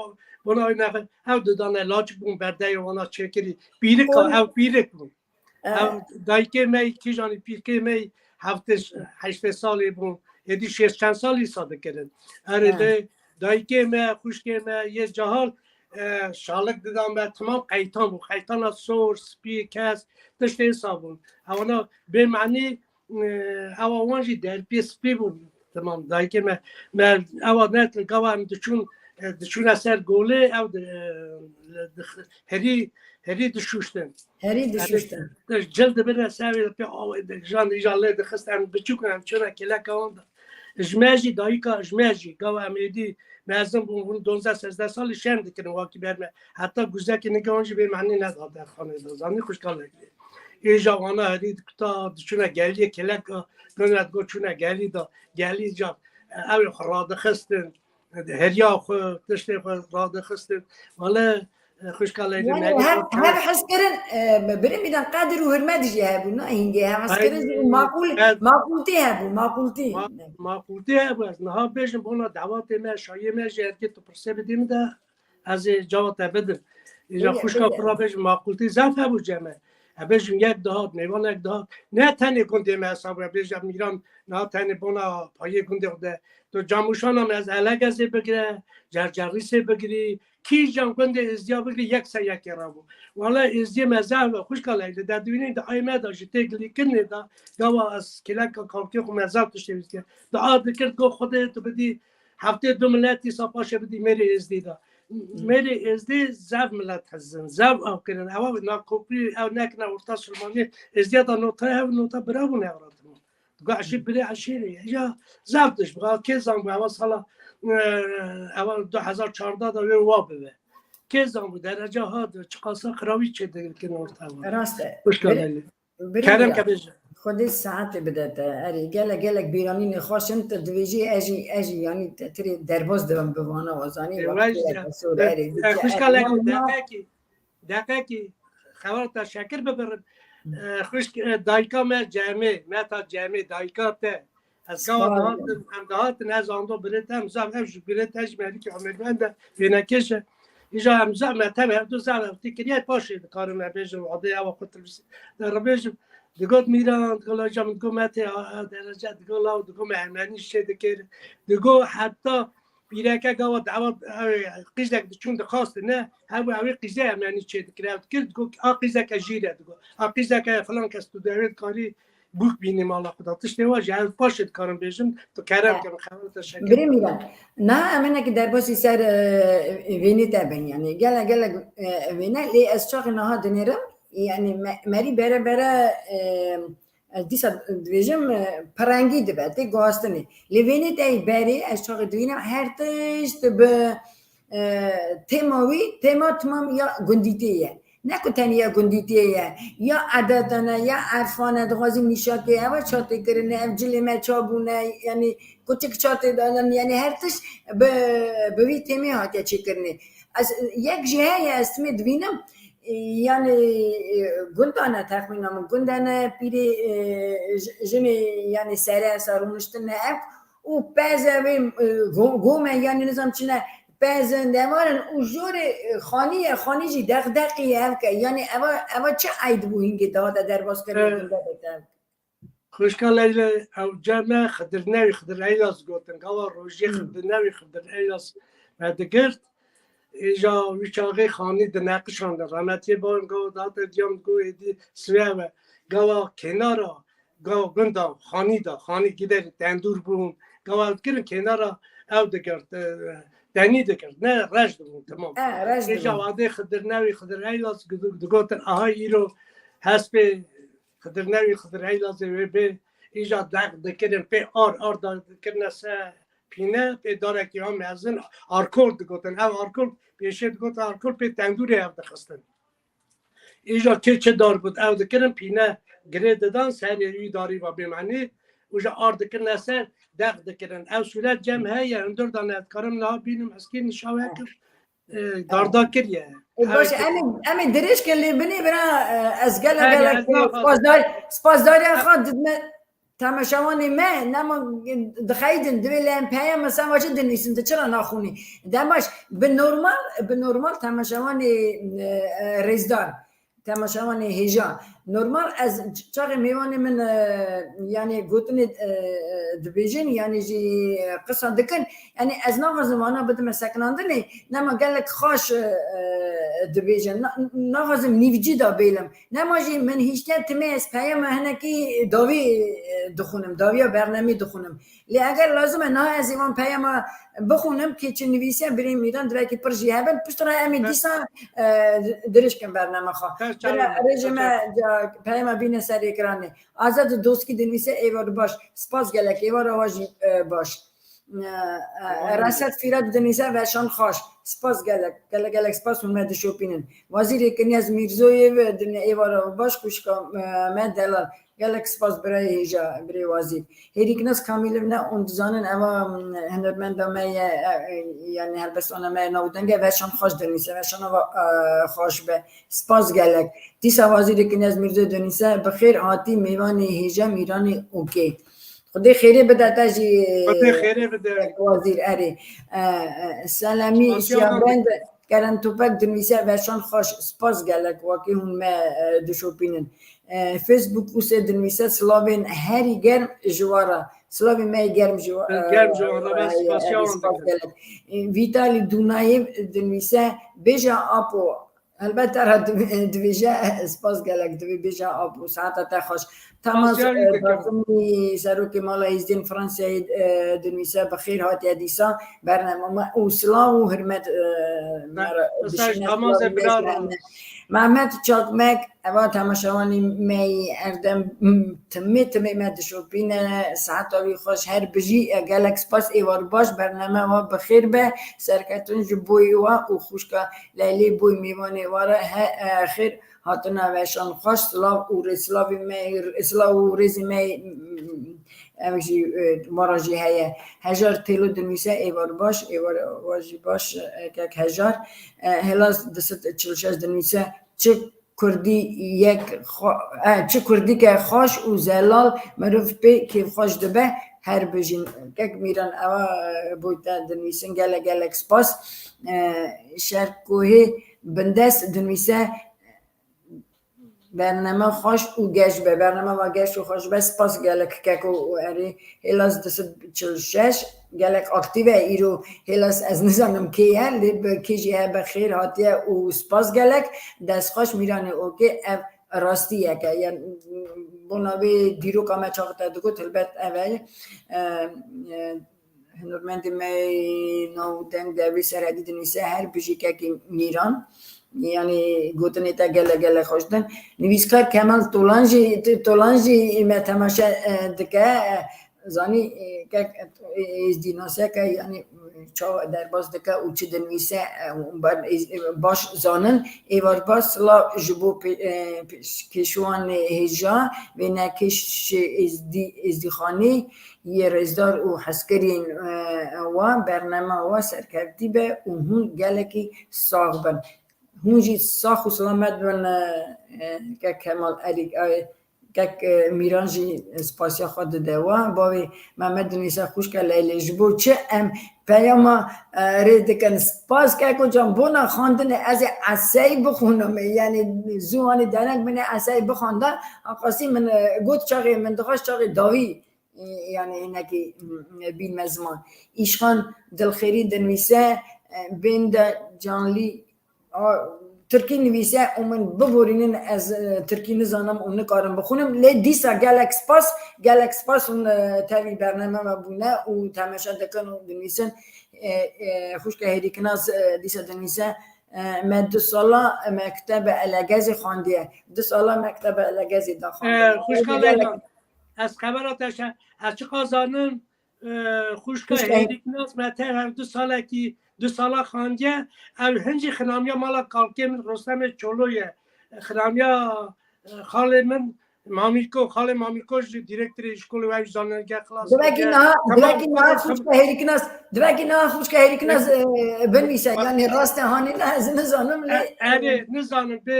bona wî nexwe. Ew didane laçik bûn berdeyê wana çêkirî. Pîrik a, ew pîrik bûn. Ew dayikê me, kîjanî pîrkê me heftê, heştê salî bûn. Êdî şêst çend salî sa dikirin. Erê de dayikê me, xwişkê me, yê cahal, e, şalik didan me, timam qeytan bû. Qeytana sor, spî, kes, tiştê sa bûn. Ewana bê menî, e, ewa wan jî derpê spî bûn. Tamam, dayikê me, me ewa ne gava em diçûn, e, diçûne ser golê, ew di, e, di, herî, herî dişuştin. Herî dişuştin. Cil dibirne ser wê pê awê de, jan îja lê dixist, em biçûk em çûne kêleka wan de. Ji me jî dayika, ji me jî, gava em êdî mezin bûn, hûn donzdeh sezdeh salî şem dikirin, wakî ber me. Heta guzekê nigê wan jî bê menî neda derxanê de, zanî xwişka Leylê. Îja wana herî dikita, diçûne geliyê kêleka, gund re digot çûne gelî de, gelî ca, ew ê xwe radixistin, heriya xwe, tiştê xwe radixistin. Wele, e, xwişka Leylê Yani Melî her, her hes kirin, e, birê mîdan qedir û hurmet jî hebû, ne hingê her hes kirin û maqûl, maqûltî hebû, maqûltî. Ma-, maqûltî hebû. Ez niha bêjim bona dawatê me, şayê me jî ergê tu pirsê bidî min de. Ez ê cewab te bidim. Îja Bêje, xwişka bêje. Xwe ra bêjim, maqûltî zaf hebû cem me. Ez bêjim, yek dihat, mêvanek dihat. Ne tenê gundê me hesab e, bêje Mîran, niha tenê bona payê gundê xwe de. Tu Camûşana me ez Elegezê bigire, Cercerîsê bigirî, kîjan gundê Êzdiya bigirî, yek ser yekê rabû. Wele Êzdiyê me zaf e, xwişka Leylê, de dibînî di ayê me de jî tê gilîkirinê de, gava ez kêleka kalkê xwe me zaf tiştê wî dikir. Dua dikir, got, Xwedê tu bidî heftê du miletî sa paşê bidî mêrê Êzdî de. Mêrê Êzdî zaf milet hizin, zaf ew kirin. Ewa nakopî, ew nekine orta Silmaniyê. Êzdiya da nota hev, nota bira bûn ew ra dimon. Digo eşî birê eşîrê. Ya zaf diş bû. Kê zan bû, ewa sala, e, ewa du hezar çardeh da wê wa bibe. Kê zan bû, derece ha de, çiqasa xirawî çê dikin orta wa. Rast e. Xwişka Leylê. Kerem ke bêje. Xwedê saetê bide te. Erê, gelek, gelek bîranînê xweş in, tu dibêjî, ez jî, ez jî, yanî, te, tirê derbas dibim bi vana, wazanî, Ê, wextê wez ya. Sor, erê, e, dike, xwişka Leylê, deqekî, deqekî, xewar te şekir bibirim. E, xwişk, e, dayika me Cemê, Meta Cemê, dayika te. Ez gava dihatim, em dihatin, ez ando birê te, em zaf ev ji birê te ji merikî hunermend e, wênekêş e. Îja em zaf me tev hevdu zaf ev tê kiriye, paşê dikarim me bêjim, adê ewa xwe tilvîzyon de re bêjim. Digot Mîran, digot la hocam, digot me tê a, a derece, digot law, digot me ermenî çê dikir. Digot heta pîreke gava dawa, ew, qîzek diçûn dixwastin, ne? Hew, ew ê qîzê ermenî çê dikir, ew dikir, digot, a qîzeke jîr e, digot. A qîzeke filan kes tu dewê dikarî bûk bînî mala xwe de. Tiştê wa jî ev paşê dikarim bêjim, tu kerem ke min xebera te şeker. Birê Mîran, niha em hinekî derbasî ser, e, vênê te bin, yanî gelek, gelek, e, vêne, lê ez çaxê niha dinêrim, yanî me-, merî bere bere, e, ez dîsa dibêjim, e, pirengî dibe, tê guhastinê. Lê vênê te yê berê, ez çaxê dibînim, her tişt bi, e, tema wî, tema timam ya gundîtiyê ye. Ne ku tenya gundîtiyê ye, ya edetan e, ya erfan e, dixwazî nîşatê, ev e çatê kirine, ev cilê me ça bûne, yanî kuçik çatê danin, yanî her tişt bi, bi vî têmê hatiye çêkirinê. Ez, yek jî heye, ez timê dibînim, yanî, e, gundan e, texmîna min, gundan e, pîrê, e, j-, jinê, yanî sere, sa rûniştin e ev, û peze wê, e, go-, gome, yanî nizam çi ne, pezin, devarin û jorê, e, xanî ye, xanî jî deqdeqî ye, ev ke, yanî eva, eva çi eyd bû hingê dihate derbas kirin, Evet. gunda bete. Xwişka Leyla, ew cem me Xidir Newî, Xidir Eylas gotin, gava rojê Hmm. Xidir Newî, Xidir Eylas me digirt. Îja wî çaxê xanî dineqişandin. Rahmetiyê barin gava dihate diyam digot êdî siwê ve. Gava kênara, gava gunda xanî da, xanî giderî tendûr bûn. Gava ew dikirin kênara ew digirt, e, tenî digirt. Ne, reş dibûn, temam. E, reş Îja dibûn. Wadê Xidir Newî, Xidir Eylas digotin, aha îro hespê Xidir Newî, Xidir Eylasê wê bê. Îja deq dikirin, pê ar, ar da dikirine se pîne, pê darekî ya mezin, arkol digotin. Ev arkol, pêşê digotin arkol, pê tendûrê ev dixistin. Îja kê çi dar bût, ew dikirin, pîne girê didan, serê wî darî va bêmenî, û ji ar dikirine ser, deq dikirin. Ew sûret cem heye, hundir da ne, dikarim niha bînim, eskî nîşa weke, e, darda kiriye. E, baş, Ew em ê, em ê dirêj ke lê binê bira, e, ez gelek, Hadi, gelek ez naxwazim. spasdar-, spasdariya xwe didme. Temaşevanê me, nema dixeydin, divê lê em peyama sema çi dinivîsin, tu çira naxûnî? Demaş, bi normal, bi normal temaşevanê, e, e, rêzdar, temaşevanê hêja. Normal ez ç-, çaxê mêvanê min, e, yanî gotinê, e, e, dibêjin, yanî jî qisa dikin, yanî ez naxwazim wana bidime sekinandinê, nema gelek xaş, e, e, dibêjin. Na-, naxwazim nîvcî da bêlim. Nema jî min hiştiye timê ez peyama hinekî dawî, e, dixwînim, dawiya bernamê dixwînim. Lê eger lazim e niha ez ê wan peyama bixwînim, kê çi nivîse birê Mîran divekî pir jî hebin, piştre em ê Pir- dîsa, e, dirêj kin bernama xwe. Pir çawa, Bira rêjê pir me çawa. ca-, peyama bîne ser ekranê. Azad Doskî dinivîse êvar baş. Spas gelek, êvara wa jî, e, baş. E, e, Reset Fîret dinivîse veşan xweş. Spas gelek. Gelek gelek spas hûn me dişopînin. Wazîrê Kinyaz Mîrzoyê ve din êvara baş xwişka, e, me delal. Gelek spas birayê hêja, birê Wazîr. Hêrîknas Kamîlov ne hûn dizanin eva, m, hunermenda me ye, e, e, yanî helbestana me ye, nav û deng e, veşan xweş dinivîse, veşana va, e, xweş be. Spas gelek. Dîsa Wazîrê Kinyaz Mîrzoyê dinivîse, bi xêr hatî mêvanê hêja Mîranê û kê. Xwedê xêrê bide te jî, Xwedê xêrê bide. Wazîr, erê. E, e, Selamî Spasiyan Şiyabrend, Kerem Topek dinivîse, veşan xweş, spas gelek, wekî hûn me, e, dişopînin. E, Facebook Ûsê dinivîse, silavên herî germ ji we re. Silavên me yê germ ji we, Germ ji we re, e, ben e, spasiya e, wan spas dikim. gelek. E, Vîtalî Dûnayê dinivîse, bêje Apo, Helbet te re di-, dibêje, spas gelek, divê bêje Apo, saeta te xweş. Temas, Spas gelek. e, Bazimî, serokê mala Êzdîn Fransayê, e, dinivîse, bi xêr hatiye dîsa bernama me û silav û hurmet, e, me re Mesaj dişîne, tamazê silavê me bira re. Mehmet Çakmek, eva temaşevanê me yê erdem, m, timê, timê me dişopîne, saeta wî xweş, her bijî, e, gelek spas, êvar baş, bername wa bi xêr be, serketin ji boyê wa û xwişka Leylê bûy mêvanê wa re he, e, xêr hatina veşan xweş, silav û rê-, silavê me, silav û rêzê me, em jî, e, wa re jî heye. Hejar Têlo dinivîse, êvar baş, êvar wa jî baş, e, kek Hejar. E, Helas du sed çil û şeş dinivîse, çi kurdî yek xwe-, e, çi kurdîke xweş û zelal mirov pê kêfxweş dibe, Her bijîn. Kek Mîran, ewa, e, boy te dinivîsin, gelek gelek spas. E, Şerkohê Bindes dinivîse, bername xweş û geş be. Bername va geş û xweş be. Spas gelek keko û erê. Hêlas du sed çil şeş gelek aktîv e îro. Hêlas ez nizanim kê ye, lê bi kê jî hebe xêr hatiye û spas gelek. Dest xweş Mîranê Okê, ev rastiyeke. Yan bona vê dîroka me çax te digot, hilbet ev e. E, e, Hunermendê me nav deng de vê seredî dinivîse, her bijî kekî Mîran. Yanî gotinê te gelek gelek xweş din. Nivîskar Kemal Tolan jî, Tolan jî me temaşe, e, dike. E, zanî, e, kek, e, êzdînaseke, yanî, e, çawa derbas dike û çi dinivîse, e, û ber-, e, baş zanin. Êvar baş silav ji bo pê-, e, pêş-, pêşwanê hêja, wênekêşê êzdî-, êzdîxanê yê rêzdar û heskerên, e, wa, bernama wa serkevtî be û hûn gelekî sax bin. Hûn jî sax û selamet bin, e, e, kek Kemal Erîk, e, kek, e, Mîran jî spasiya xwe dide wa. Bavê Mehmet dinivîse xwişka Leylê, ji bo çi em peyama, e, rê dikin? Spas keko can, bona xandinê ez ê esey bixwînim. Yanî zû hanî dereng min ê esey bixwanda. Aqasî min, e, got çaxê min dixwest çaxê dawî, e, yanî hinekî, m, bînme ziman. Îşxan Dilxêrî dinivîse, e, bên de canlî, a, tirkî nivîse û min biborînin, ez, e, tirkî nizanim û nikarim bixwînim. Lê dîsa gelek spas, gelek spas hûn, e, tevî bername me bûne û temaşe dikin û dinivîsin. E, e, xwişka Hêrîknas, e, dîsa dinivîse, e, me du sala mektebe Elegezê xandiye. Du sala mektebe Elegezê da xandiye. E, xwişka Leyla, ez xebera te şe-, ez çiqa zanim, e, xwişka Xwişka Hêrîknas me te her du salekî, du sala xandiye. Ew hin jî xinamiya mala kalkê min Rostemê Çolo ye. Xinamiya, e, xalê min Mamîko, xalê Mamîko jî direktorê îşkolê we jî zanînge xilas Divekî kiriye. Niha, Tamam, divekî niha tamam. Xwişka Hêrîknas, divekî niha xwişka Hêrîknas, e, binivîse. Yanî rastê hanî ne, ez nizanim lê. E, erê, nizanim, bê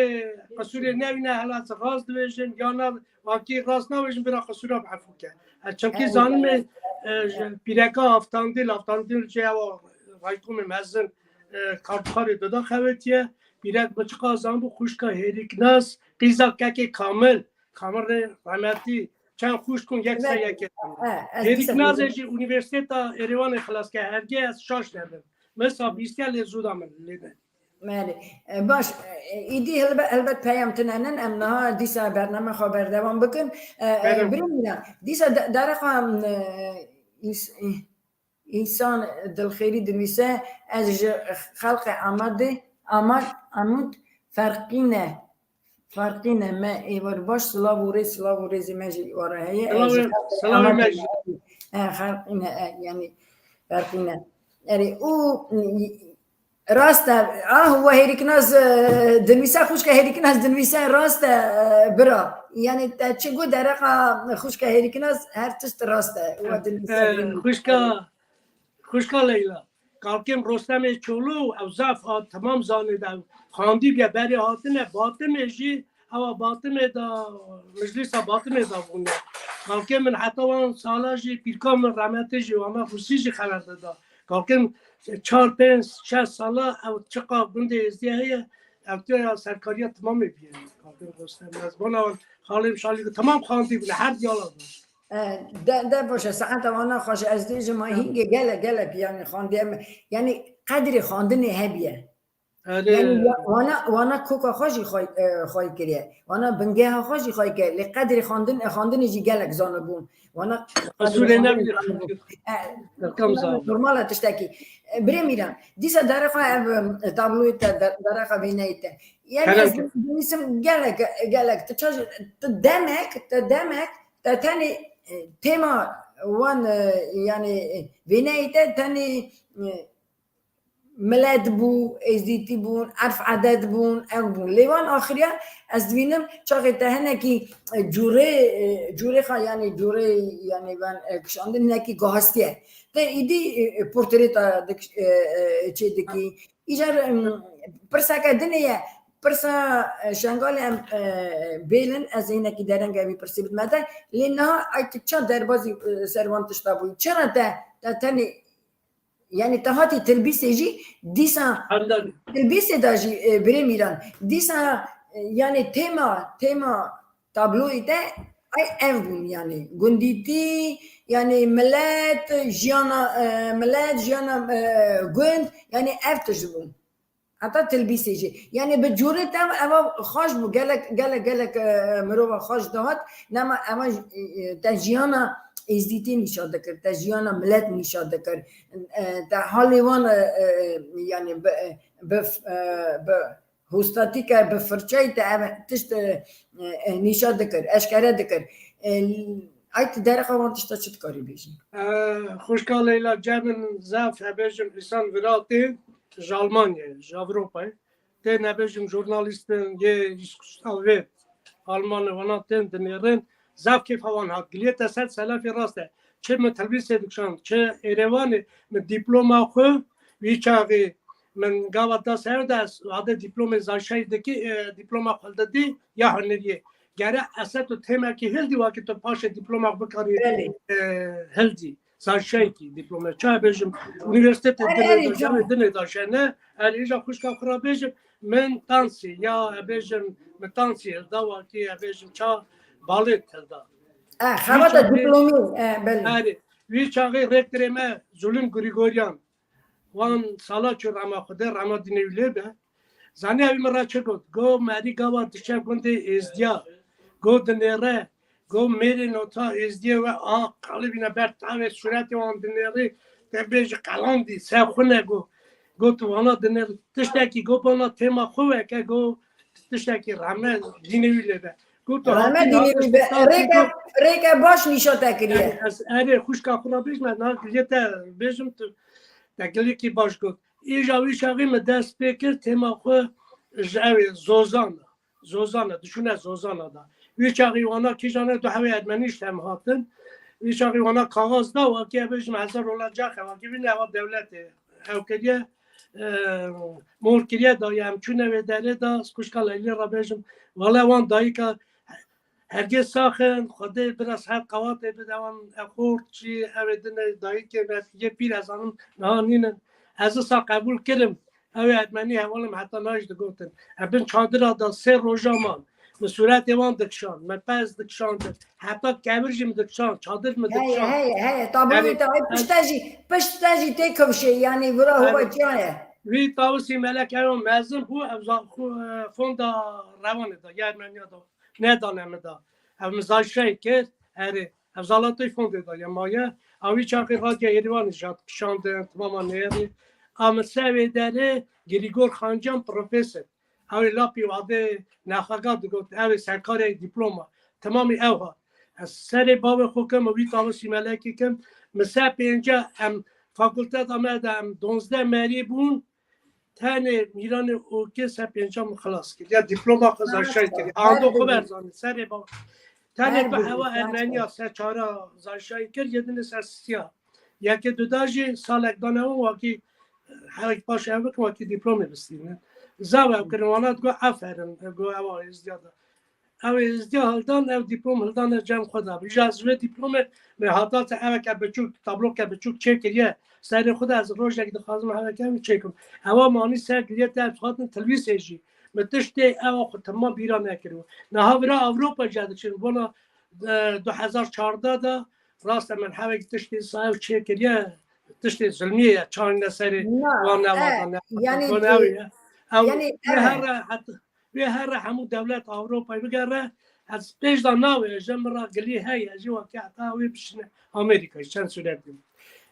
qisûrê newîne, hela ez rast dibêjin, ya na, wakî rast nabêjin, bira qisûra bi efû ke. Ez çimkî zanim ê, e, ji pîreka Aftandîl, Aftandîl jî ewa raykomê mezin, e, Kartxarê Dida xewetiye. Pîrek min çiqa zanibû, xwişka Hêrîknas, qîza kekê Kamil, Kamil rê rehmetî, çend xwişk bûn, yek ser yekê. Hêrîknazê jî Unîversîteta Êrêwanê xilas ke, hergê ez şaş nebim. Min sa bîstiye lê zû da min lê de. Belê. E, baş, e, îdî helbe-, helbet peyam tune nin, em niha dîsa bername xwe berdewam bikin. E, e, Belê. Birî Mîran, dîsa de-, dereqa, e, îs-, e, Însan Dilxêrî dinivîse, ez ji xelqê Amedê, Amad, Amûd ferqî ne. Ferqî ne, me êvar baş, silav û rêz, silav û rêzê me jî wara heye. Ez ji Silav û, xelqê silav û Amedê me jî. E, ferqî ne, e, yanî ferqî ne. Erê, û rast e. Ah, we Hêrîknaz, e, dinivîse, xwişka Hêrîknaz dinivîse, rast e, e, bira. Yanî te çi got dereqa xwişka Hêrîknaz, her tişt rast e. We dinivîse, E, dinivîse. Xwişka Xwişka Leyla, kalkên Rostemê Çolo, ew zaf a, temam zanê de ew xandî bûye, berê hatine Batimê jî, ewa Batimê de, meclîsa Batimê de bûne. Kalkê min heta wan sala jî, pîrka min rehmetê jî, Wame Xusî jî xeber dida. Kalkê min çar, pênc, şeş sala ew çiqa gundê Êzdî heye, ew tê ya serkariya temamê bûye. Kalkên Rostem, mezbana wan, xalê min Şalî, temam xandî bûne, her diyala bûne. E, de, de baş e, saeta wana xweş e, ez dibêjim, ma hingê gelek, gelek, yanî xandiye me, yanî qedrê xandinê hebiye. Erê. Yanî ya-, wana, wana koka xwe jî xwe, e, xwey kiriye. Wana bingeha xwe jî xwey kiriye. Lê qedrê xandin, e, xandinê jî gelek zanibûn. Wana Qisûrê qedrê xandinê nebî. Zanibûn. E, Welcome, sağ ol. Normal e tiştekî. E, birê Mîran, dîsa dereqa ev, e, tabloyê te, de-, dereqa vêneyê te. Yanî ez Kerem. Dibîsim gelek, gelek, tu çaş, tu demek, tu demek, Te tenê, e, têma wan, e, yanî, e, vêneyê te tenê, e, milet bû, êzdîtî bûn, erf edet bûn, ew bûn. Lê wan axiriya ez dibînim çaxê te hinekî, e, cûrê, e, cûrê xwe, yanî cûrê, yanî van, e, kişandin hinekî gahastiye. Te îdî, e, e, portreta dik-, e, e, çê dikî. Îcar, em, pirseke dinê ye. Pirsa, e, Şengalê em, e, bêlin, ez hinekî dereng vî pirsî bidime te. Lê niha ay tu çend derbazî, e, ser wan tişta bûyî? Çira te, te tenê, yani te hatî Tilbîsê jî dîsa, Tilbîsê de jî, e, birê Mîran, dîsa, e, yani tema, tema tabloyê te ay ev bûn, yani gundîtî, yani milet, jiyana, e, milet, jiyana, e, gund, yani ev tişt bûn. Heta Tilbîsê jî. Yani bi cûrê te eva xweş bû. Gelek, gelek, gelek, e, mirova xweş dihat. Nema eva, e, e, te jiyana êzdîtî nîşa dikir. Te jiyana milet nîşa dikir. E, te halê wan, e, e, yani bi, e, bi, e, bi hostatîke, bi firçeyê te ev tişt, e, e, nîşa dikir, eşkere dikir. E, ay tu dereqa wan tişta çi dikarî bêjî? E, xwişka Leyla, cem min zaf, e, bêjim, îsan viratê ji Almanyayê, ji Ewropayê. Tê nebêjim jurnalîstin yê îşkustavê Almanê wana tên dinêrin. Zaf kêfa wan hat. Giliyê te ser selafê rast e. Çi min Tilbîsê dikşand, çi Êrêvanê min dîploma xwe, wî çaxê min gava da ser de ez wade dîplomê zaşayî dikî, e, dîploma xwe didî ya huneriyê. Gere eset û têmekî hildî wekî tu paşê dîploma xwe bikarî, Belê. e, hildî. Zaşayekî dîplome. Çawa bêjim, unîversîtetê Erê, dinê erê, da, canım. Cemê dinê da jene, erê, îja xwişka xwe ra bêjim, min tansî, ya, e, bêjim, min tansî hilda, wakî, e, bêjim, ça balê hilda. E, xebata Wî çaxê, dîplomî, e, belê. Erê, wî çaxê rektorê me Zulîm Grîgoryan, wan sala çû rema Xwedê, rema dinê wî lê be. Zanî ew min re çi got? Got, Merî gava diçe gundê Êzdiya. Got, dinêre. Got, mêrê nota Êzdiyê we a qalibîne ber tavê sûretê wan dinêrî. Te bêjî qelandî, se xwine got. Got, tu vana dinêrî. Tiştekî got, bana têma xwe weke, got, tiştekî rehme dînê wî lê be. Got, tu Rehme hatî dînê navê wî be. Sultan Rêke, Tîgo. Rêke baş nîşa te kiriye. Erê, ez, erê, xwişka xwe ra bêjme, na giliyê te bêjim tu. Te giliyekî baş got. Îja wî çaxî min dest pê kir, têma xwe ji ew ê Zozan, Zozan e, dişûne Zozana da. Wî çaxî wana kîjan e, du hewê Ermenî ji te em hatin. Wî çaxî wana kaxaz da, wakî ev bêjim hezar rola cax e, wakî vîne eva dewletê. Ew kiriye, e, mor kiriye da, ya em çûne wê derê da, xwişka Leylê re bêjim. Wele wan dayika Hergê sax in, Xwedê biraz her qewatê bide wan, ev xort jî, ew ê din e, dayikê me, yê pîr ez zanim, niha nînin. Ez wisa qebûl kirim. Ew ê Ermenî hevalim heta niha jî digotin. Em bin çadira da sê roja man. Min sûretê wan dikişand, min pez dikişandin. Heta kevir jî min dikişand, çadir min Heye, dikişand. heye, heye. Tabloyê Erê, te, ay, pişt te jî, pişt te jî tê kifşê, yanî vira Erê. Huwa çiya ye. Wî Tawusî Melek ew mezin bû, ev za-, xu, e, fonda rewanê da, ya Ermeniya da. Nedane min da. Ev min zayşayê kir, erê. Ev zalatoy fondê da ya maye. Ew wî çaxê radya Êrîvanê jî hat kişandin, timama nêrî. A min se wê derê Grîgor Xancan profesor. Ew ê lapî wadê nexaga digot, ew ê serkarê dîploma. Timamî ew hat. Ez serê bavê xwe kim, wî Tawusî Melekê kim. Min se pênce em fakulteta me de em donzdeh merî bûn. Tenê Mîranê Okê se pênca min xilas kir. Ya dîploma xwe zayşay kir. Ando xwe berzanî serê ba. Tenê bi hewa Ermeniya se çara zayşay kir, yedinê se siya. Yekê duda jî salek dane wan wakî hewek baş ev bikin, wakî dîplomê bistînin. Zav ev kirin, wana digo aferin, go ewa êzdiya da. Ew êzdiya hildan, ev dîplom hildan ev cem xwe da. Îja ez wê dîplomê me hata te eweke biçûk, tabloke biçûk çêkiriye. Serê xwe de ez rojek dixwazim eweke min çêkim. Ewa manî ser giliye te ev hatin tilvîsê jî. Min tiştê ewa xwe temam bîra nekiriyo. Niha vira Ewropa jî diçin. Bona, e, du hezar çardeh de rast e min hewek tiştê sayev çêkiriye. Tiştê zilmiyê ye, çanîne serê wan ne, e, wan ne. Yanî, ew ye. Ew, yanî, wê here heta Wê here hemû dewlet Ewropayê bigere, ez pêş de navêjim, min re gilî heye, jî wekî heta wê bişine Amerîka, çend sûretê.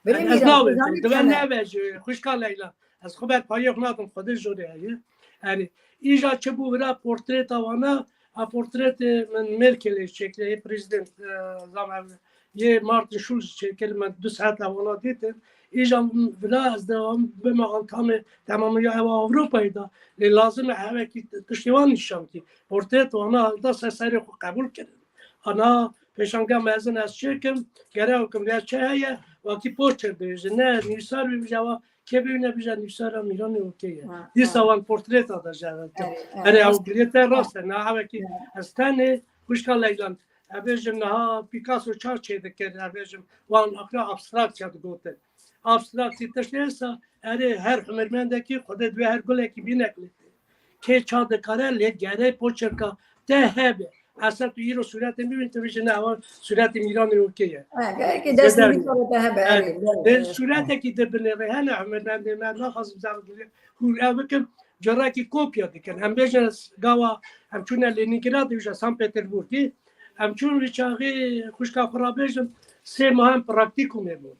Birê Mîran, ez navêjim, dibe neve jî, xwişka Leyla. Ez xwe ber payê xwe nadim, Xwedê jorê heye. Erê, îja çi bû vira portreta wana, a portretê min Merkelê çêkirê, yê prezident, e, zam ev, yê Martin Schulz çêkir, me du saet ewana dîtin. Îja vila ez dewam bime antamê temamî ya ewa Ewropayê da. Lê lazim e hevekî tiştê wan nîşan kî. Portret wana da ser serê xwe qebûl kirin. Ana pêşangeha mezin ez çêkim, gere ew kim ya çi heye, wakî poster bêje, ne nîsar bêje ewa Kê bibîne bije nivîsara Mîranê û kê ye. Ha, Dîsa ha. wan portreta de jere. Erê, erê, Erê, ew rast. girê te rast e. Na, ewekî Ya. ez tenê xwişka Leylan. Ev bêjim niha Picasso çav çêdikir, ev bêjim wan akra abstraksiya digotin. Abstraksî tiştê êsa, erê, her hunermendekî xwedê divê her gulekî bîne kulîtê. Kê ça dikare lê gere poçerka te hebe. Esa tu îro sûretê bibîn, tu bêjî ne, ewa sûretê Mîranê û kê ye. Ha, gerek e dest Zêde nivîsara te hebe, Evet. erê, Lê evet. sûretekî de binêrê hene hunermendê me, naxwazim zaf gilê hûr ev bikim, carekî kopya dikin. Em bêjin gava em çûne Lenîngradê, wîja San Peterburgî. Em çûn wî çaxî xwişka xwe ra bêjim, sê mah em praktîkumê bûn.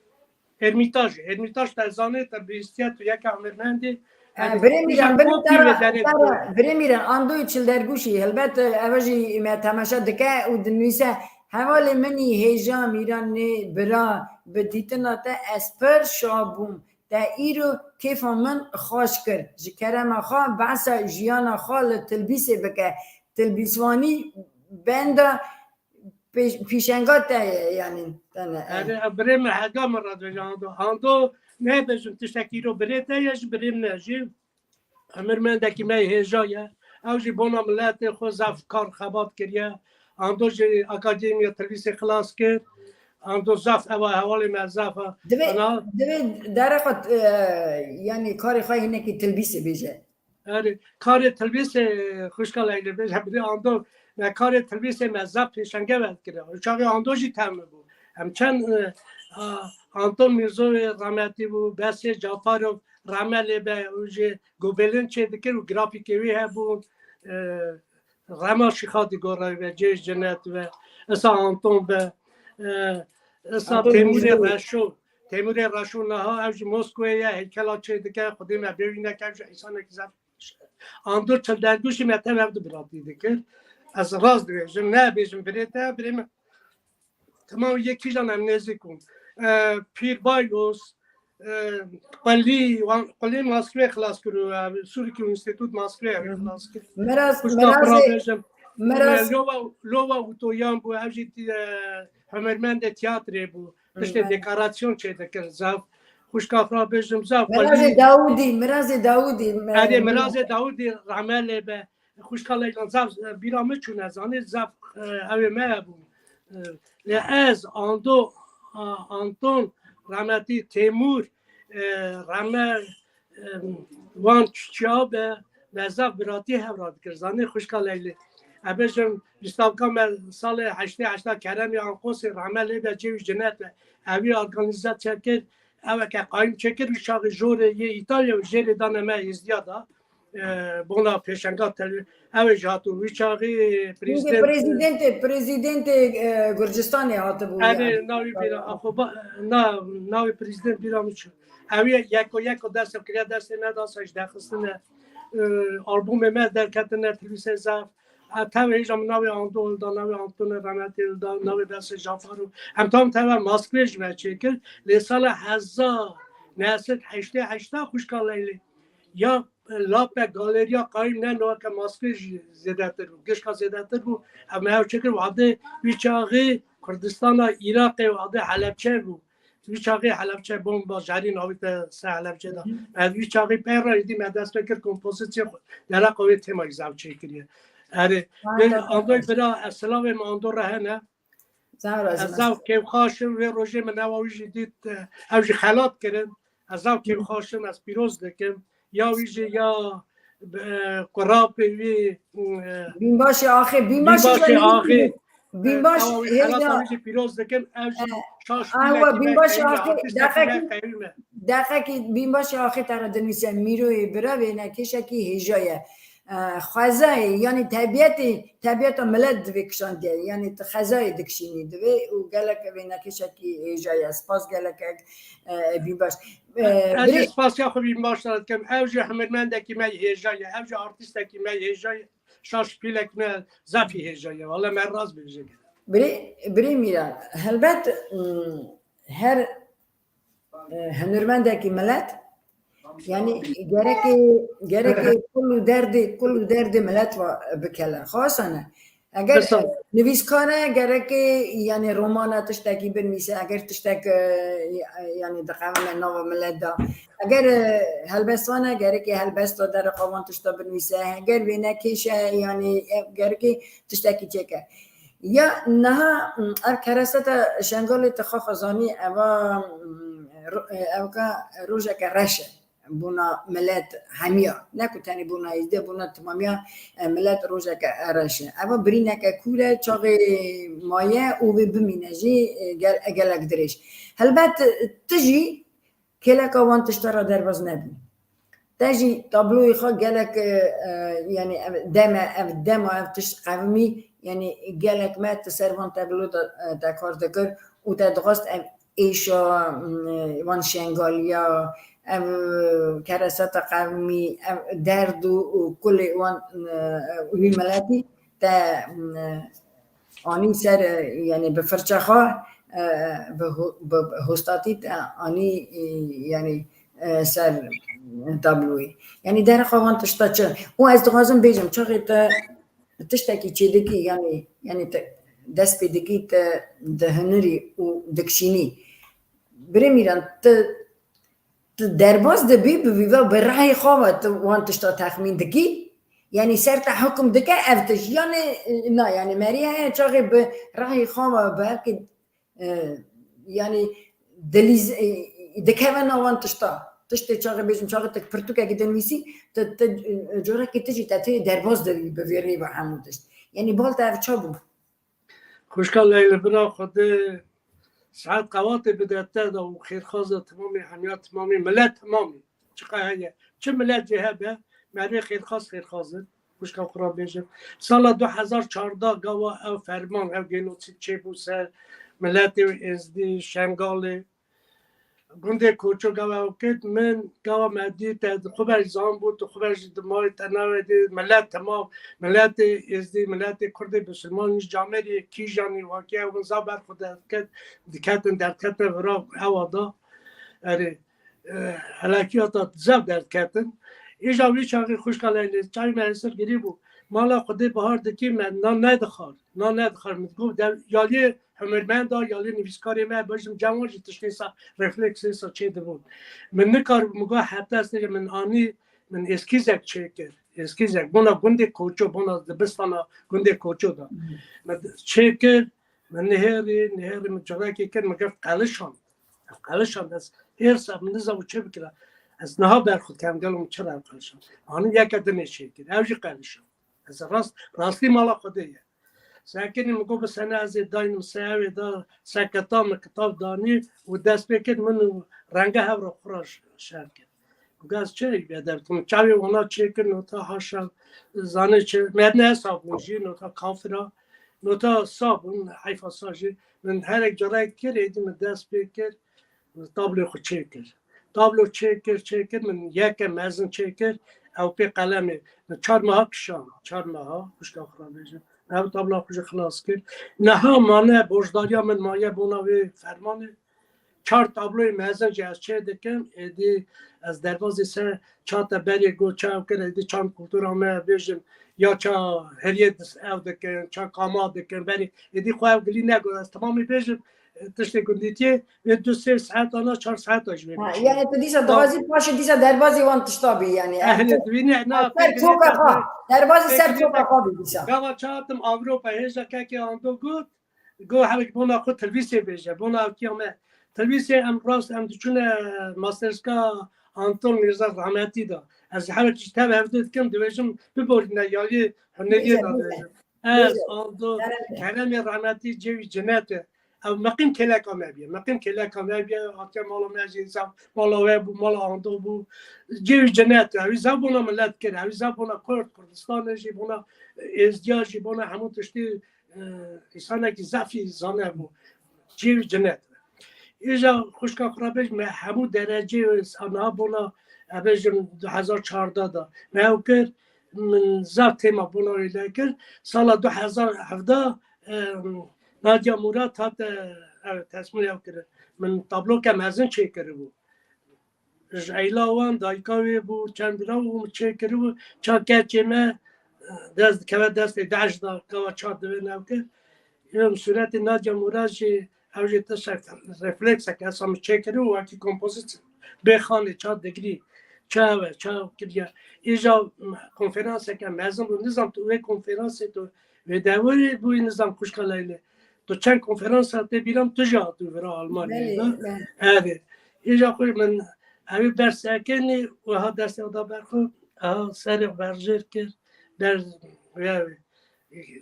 Ermîtaj, Ermîtaj te zanê, te bihîstiye tu yeka hunermendê. Ha, Yanî, Birê Mîran, îşte birê kopya Mîran, ve derê Mîran, Birê Mîran, Andoyê Çildergûşî, helbet, e, ev jî me temaşe dike û dinivîse, hevalê min î hêja Mîran nê bira, bi dîtina te ez pir şa bûm. Te îro kêfa min xweş kir. Ji kerema xwe behsa jiyana xwe li tilbîsê bike. Tilbîsvanî benda pêş-, pîşenga te ye, yanî, te ne, e. Erê, birê min hega min re dibêje Ando. Ando, nebêjim tiştekî îro birê te ye, ji birê min e jî. Hunermendekî me yê hêja ye. Ew jî bona miletê xwe zaf kar xebat kiriye. Ando jî akademiya tilbîsê xilas kir. Ando zaf ewa hevalê me zaf e. Divê, Ana divê dere xwe, e, yanî karê xwe hinekî tilbîsê bêje. Erê, karê tilbîsê xwişka Leylê bêje, birê Ando, me karê tilbîsê me zaf pêşenge vedikire. Û çaxê Ando jî tevmi bû. Em çend, e, a, Anton Mîrzoyê rahmetî bû, Besê Cafarov rahme lê be, û jî gobelin çêdikir û grafîkê wî hebûn. E, Rema Şîxa digore ve, cê ji cenet ve, esa Anton be, e, esa Anton Têmûrê Mîrzoyê. Reşo, Têmûrê Reşo niha ew jî Moskowê ye, heykela çêdike, Xwedê me bêwî neke, ew jî însanekî zaf Andur Çildergûşî me tev ev du biratî dikir. Ez rast dibêjim, nebêjim birê te, birê min. Temam yek kîjan em nêzîk bûn. E, Pîr Baylos, e, Qulî, wan, Qulî Moskvê xilas kir û, e, Sûrikî Înstîtût Moskvê ew Hı hı. xilas kir. Miraz, Xwişka xwe ra Mirazê, bêjim, Miraz e, Lova, Lova Utoyan bû, ev jî, e, hunermendê tiyatrê bû. Piştê Hı. dekorasyon çêdikir, zaf. Xwişka xwe ra bêjim, zaf Mirazê Qulî. Dawudî, Mirazê Dawudî, me-, Erê, Mirazê Dawudî rahme lê be. Xwişka Leylan zaf, e, bîra min çûne, zanî zaf, e, ew ê me hebûn. E, lê ez, Ando, a, Anton, rahmetî Têmûr, e, rahme, e, wan çiya be, me zaf biratî hev ra dikir. Zanî xwişka Leylê. Ebêjim, lîstavka me salê heştê heşta Keremê Anqosê rahme lê be cêwî cinet be. Ewî organîze çekir, eweke qayîm çekir, wî çaxê jorê yê Îtalya û jêrê dane me Êzdiya da. E, bona pêşenga tel-, ew ê ji hatû wî çaxî Çünkü prezîdent, prezîdentê, prezîdentê, e, Gurcistanê hatibû Ev yani. Navî bîra, axo ba-, na, navê prezîdent bîra min çû. Ew yê yeko yeko dest kiriye destê me da saç dexistine. E, albumê me derketine tilvîse zaf. E, tevê hêja min navê Ando hilda, navê Antonê Remetê hilda, navê Besê Jafaro. Em tam teve maskvê ji me çêkir. Lê sala hezar neh sed heştê heşta xwişka Leylê. Ya lape galeriya qayîm ne, no ke maskvê jî zêdetir bû. Gişka zêdetir bû. Em hev çêkir, wadê wî çaxê Kurdistana Iraqê wadê Helebçe bû. Wî çaxê Helebçe bomba jarî navî te se Helebçe da. Hı hı. Ez wî çaxê pey re êdî me dest pê kir kompozîsyon xwe. Dera qewê tema zaf çêkiriye. Erê, Ha, ben tabii. Andoy bira, ez silavê min Ando re hene. Sağ ol, Ez Azim. Zaf kêfxweş im, vê rojê min ewa wî jî dît, e, ew jî xelat kirin. Ez zaf kêfxweş im, ez pîroz dikim. Ya wî jî ya, e, kurapê wî, e, Bînbaşê axê, Bînbaşê Bînbaşê jî axê. Bînbaş Ewa wî xelata hêja. Wî jî pîroz dikim. Ew jî E, şaş ahwa, pîlekî me Bînbaşê qewî me, axê, artîstekî me deqekî, qewî me. Deqekî Bînbaşê axê te re dinivîse, Mîroyê bira vênekêşekî hêja ye. E, xwezayê, yanî tebiyetê, tebiyeta milet divê kişandiye. Yanî tu xezayê dikişînî divê û gelek vênekêşekî hêja ye. Spas gelek, e, Bînbaş. E, Ez jî birê- spasiya xwe Bînbaş re dikim. Ew jî hunermendekî me hêja ye. Ew jî artîstekî me hêja ye. Şaş pîlek me zafî hêja ye. Wele me rast bêje. Birê, birê Mîran, helbet, hmm, her, e, hunermendekî milet, yanî gerekê, gerekê kul û derdê, kul û derdê milet va bikele. Xwasane. Eger nivîskar e, gerek e, yani, romana tiştekî binivîse, eger tiştek, e, yani, diqewime nava millet de. Eger, e, helbestvan e, gerek e helbesta derheqê wan tişta binivîse. Eger wêne kêş e, yani, e, gerek e tiştekî çêke. Ya niha, m, ev kereseta Şengalê tu xwe xwezanî, eva, m, ro-, e, evka rojeke reş e. Bona millet hemiya, ne ku tenê bona Êzidê, bona timamiya, e, millet rojeke reş e. Eva birîneke kûr e, çaxê maye û wê bimîne jî, e, gel-, gelek dirêj. Helbet, e, tu jî kêleka wan tişta re derbas nebû. Te jî tabloyê xwe gelek, e, e, yani ev deme, ev dema, ev tişt qevimî, yani gelek me tu ser van tablo de, e, te kar dikir û te dixwest ev êşa, mm, wan Şengaliya, ev kereseta qevimî, ev derd û, û kulê wan, mm, wî miletî te, mm, anî ser, yani bi firça xwe, e, bi ho-, bi hostatî te anî, e, yani, e, ser tabloyê. Yani derheqê wan tişta çi? Û ez dixwazim bêjim, çaxê te tiştekî çêdikî, yani, yani te dest pê dikî, te dihunirî û dikişînî. Birê Mîran, tu, tu derbas dibî, bi vî ve, bi rehê xwe ve tu wan tişta texmîn dikî? Yani ser te hukm dike ev tişt? Yani, na, yani merî heye çaxê bi rehê xwe ve, bi hevkê, e, yani dilîz-, e, dikeve nav wan tişta. Tiştê çaxê bêjim, çaxê tu pirtûkekî dinivîsî, tu, tu, e, corekî tu jî te tê derbas dibî bi vê rê ve hemû tişt. Yani bal te ev ça bû? Xwişka Leyla, bira Xwedê saet qewatê bide te de û xêrxaz e timamî, hemiya timamî, milet timamî. Çiqa heye. Çi milet jê hebe, merivê xêrxaz, xêrxaz in. Xwişka xwe re bêjim. Sala du hezar çardeh gava ew ferman, ew genocîd çêbû ser miletê Êzdî, Şengalê. Gundê Koço gava ew kir, min gava me dî te xwe ber zan bû, tu xwe ber jî dimayî te navê dî, milet temam, miletê Êzdî, miletê Kurdê Bisilman jî camêrî kîjanî wakiye hûn za ber xwe derket, diketin derketin vira ewa da. Erê, e, helakiyata zaf derketin. Îja wî çaxê xwişka Leylê, çavê me hesir girî bû. Mala Xwedê bahar dikî me nan nedixar. Nan nedixar. Min got, dev-, yaliyê hunermenda, yaliyê nivîskarê me, bejim cewan jî tiştê sa refleksê sa çê dibûn. Min nikaribû, min got, heta ez têje min anî, min eskîzek çêkir. Eskîzek. Bona gundê Koço, bona dibistana gundê Koço da. Min çêkir, min nihêrî, nihêrî min carekê kir, min girt qelişan. Qelişan, ez hêrsa min nizam çi bikira. Ez niha berxwe dikem, gelo min çira qelişan. Anî yeke dinê çêkir. Ew jî qelişan. Ez rast, rastî mala Xwedê ye. Sekinî min got, bi sene ez ê daynim se ew ê da, se kitab min kitab danî û dest pê kir min û renge hev re xwe re ş-, şer kir. Min got, ez çi ê derdixim? Çavê wana çêkir, nota haşa, zanê çi, me ne hesab bûn jî, nota kafira, nota sa bûn, heyfa sa jî. Min herek carek kir, êdî min dest pê kir. Tabloyê xwe çêkir. Tablo çêkir, çêkir, min yeke mezin çêkir, ew pê qelemê. Min çar meha kişand, çar meha, xwişka xwe re bêjim. Ew tabloya xwe jî xilas kir. Niha mane, borcdariya min maye bona wê fermanê. Çar tabloyê mezin jî ez çê dikim, êdî ez derbazî ser çate berê got, ça ew kir, êdî çand kultura me bêjim, ya ça heriyê dis-, ew dikin, ça kama dikin, berê, êdî xwe ew gilî negot, ez temamî bêjim, tiştê gundîtiyê, vê du sê saet ana çar saet a ji vê Ha, bêjim. Yani tu dîsa dixwazî paşê dîsa derbazî wan tişta bî yani. Ehlê dibîne, na, Ser pê çoka xwe. Derbazî ser çoka xwe bî dîsa. Gava çatim Avropa, hêja kekê Ando got, got hewek bona xwe tilvîsê bêje, bona ewkiya me. Tilvîsê em rast, em diçûne masterska Anton Mirza rahmetî da. Ez hewek ji tev hevdû dikim, dibêjim, biborîne yaliyê huneriyê da dibêjim. Ez, Ando, Keremê rahmetî cêwî cinet e. Ew meqîm kêleka me bîye. Meqîm kêleka me bîye. Hatiye mala me jî zaf, mala we bû, mala Ando bû. Cêwî cinet e. Ew zaf bona milet kir. Ew zaf bona Kurd, Kurdistanê jî, bona Êzdiya jî, bona hemû tiştî, e, însanekî zafî zane bû. Cêwî cinet e. Îja xwişka xwe re bêj, me hemû derecê aniha bona, e, bêjim du hezar çardeh da. Me ew kir, min zaf têma bona wê lê kir. Sala du hezar hevdeh, em, Nadia Murat hate, ev, tesmîr ew kirin. Min tabloke mezin çêkiribû. Ji eyla wan dayika wê bû, çend bira û min çêkiribû. Ça keçê me, dest dikeve destê DAIŞ da, gava çar divê newkir. Ê, sûretê Nadia Murad jî, ew jî tiştek refleksek esa min çêkirî û wekî kompozît bê xanê ça digrî, ça ew e, ça kiriye. Îja konferanseke mezin bû, nizam tu wê konferansê tu wê dewerê bûyî, nizam xwişka Leylê. Tu çend konferansa tê bîra min, tu jî hatû vira Almanyayê de. Belê, belê. Erê. Îja xwe min ew ê ber sekinî û ha destê da ber xwe, ha serê berjêr kir, ber, ya,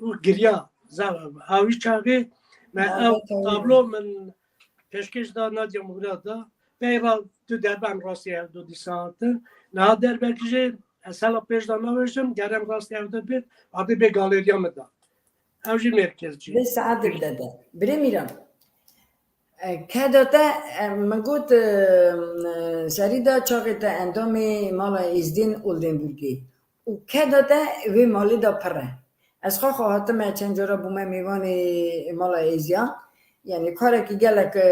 û giriya. Zaf, ha wî çaxê me ew tablo min pêşkêş da Nadia Murad da. Pey ra tu derben rastî ev du dîsa hatin. Niha derbekî jî ez hela pêş da navêjim, gerem rastî ev de bê, adê bê galeriya min da. Ew jî merkezcî. Bê saet de de. Birê Mîran. E, keda te, e, min got, e, serî de çaxê te endamê Mala Êzdîn Oldenburgê. Û keda te vê malê de pir e. Ez xwe xwe hatime çend cara bûme mêvanê Mala Êzdiya. Yani karekî gelek, e,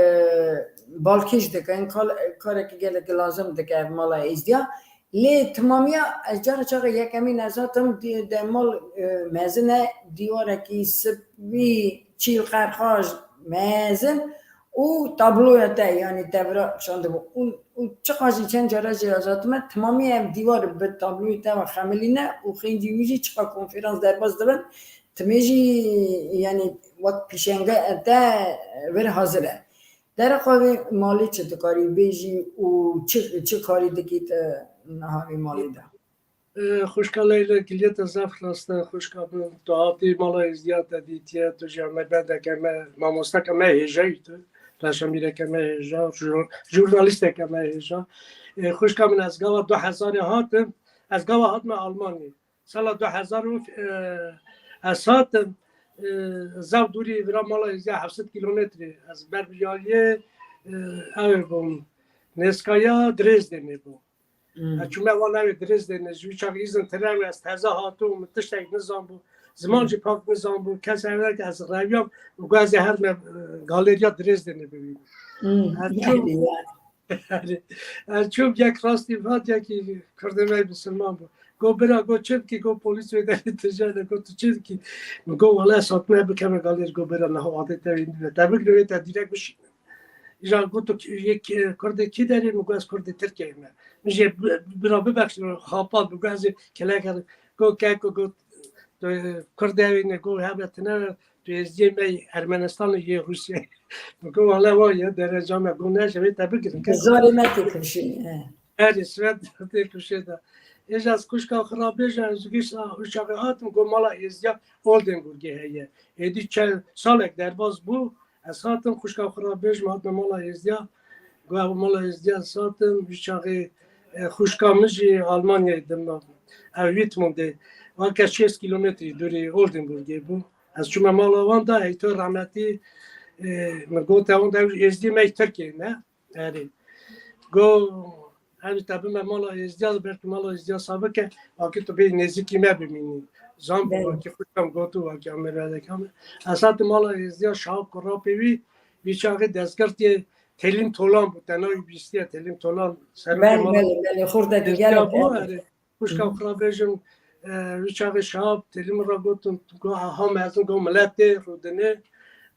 balkêş dikin, kal-, karekî gelek lazim dike ev Mala Êzdiya. Lê timamiya ez cara çaxê yekemîn ez hatim, dî-, de mal, e, mezin e, dîwarekî sipî, çîl qerxaj mezin û tabloya te, yani te vira şandibû. Û, û çiqa jî çend cara jî ez hatime, timamiya ev dîwar bi tabloyê te ve xemilîne û xêncî wî jî çiqa konferans derbas dibin, timê jî, yani wek pîşenge te vir hazir e. Dereqa vê malê çi dikarî bêjî û çi, çi karî dikî te niha vê malê de? E, xwişka Leyla, giliyê te zaf rast e, xwişka min. Tu hatî Mala Êzdiya te dîtiye, tu jî hunermendeke me, mamosteke me hêja yî tu, reşemîreke me hêja, jur-, jurnalîsteke me hêja. E, xwişka min, ez gava du hezarê hatim, ez gava hatime Almanyê. Sala du hezar û, e, ez hatim, e, zaf dûrî vira Mala Êzdiya heft sed kîlometrê. Ez ber viyariyê, e, ew ê bûm. Nêskaya Dresdenê bû. Hmm. Ez çûme wan ew ê Dresdenê, ji wî çaxê îzin tire, ez teze hatibûm, min tiştek nizanbû. Ziman Hmm. jî pak nizanbû. Kes ev neke ez reviyam, û got ez ê herme, e, galeriya Dresdenê bibînim. Hmm. Ez çûm, Belê ya. Ez çûm, yek rastî hat, yekî kurdê me bisilman bû. Got bira, got çi dikî, got polîs wê derê tije de, got tu çi dikî? Min got wele ez hatime bikeme galerî, got bira niha adê te wê nîne. Te bigire wê te dîrek bişîne. Îja got tu yek, e, kurdê kî derê? Min got ez kurdê Tirkiyeyê me. Min jê bi-, bira bibexşîne, xapat bû, got ez ê kelek herim. Got keko, got tu, e, kurdê wê ne, got hebe tine, tu êzdiyê me yî Ermenistanê yê Rûsyayê. Min got wele wa ye dereca me, got ne, ji wê te bigirin. Bi zorê me tê kifşînê, he. Erê, ji wê tê kifşê de. Êja ez xwişka xwe ra bêjim, ez gişta û çaxê hatim, got Mala Êzdiya Oldenburgê heye. Êdî çend salek derbas bû, ez hatim xwişka xwe ra bêjim, hatime Mala Êzdiya. Got ev Mala Êzdiya ez hatim, wî çaxê, e, xwişka min jî Almanyayê dimda. Ew Wittmundê, weke şêst kîlometrî dûrî Oldenburgê bû. Ez çûme mala wan da, Heyto rehmetî, e, min got ewan da, ew Êzdî me yî Tirkiyeyê ne. Erê. Got, ev te bime mala Êzdiya, belkî mala Êzdiya sabike, wekî tu bê nêzîkî me bimînî. Zan bû, Belê. wekî xwişka min got û wekî amireleke me. Ez hatim mala Êzdiya, şahab ku rapê wî, wî çaxê destgirtiyê Telîm Tolan bû, te navî bîstiye, Telîm Tolan, serokê Belê, mala belê, belê, xurtekî Êzdiya gelek bû, e. erê. Xwişka Hı. xwe ra bêjim, e, wî çaxê şahab Telîm ra gotin, got, aha mezin, got milet tê rûdinê,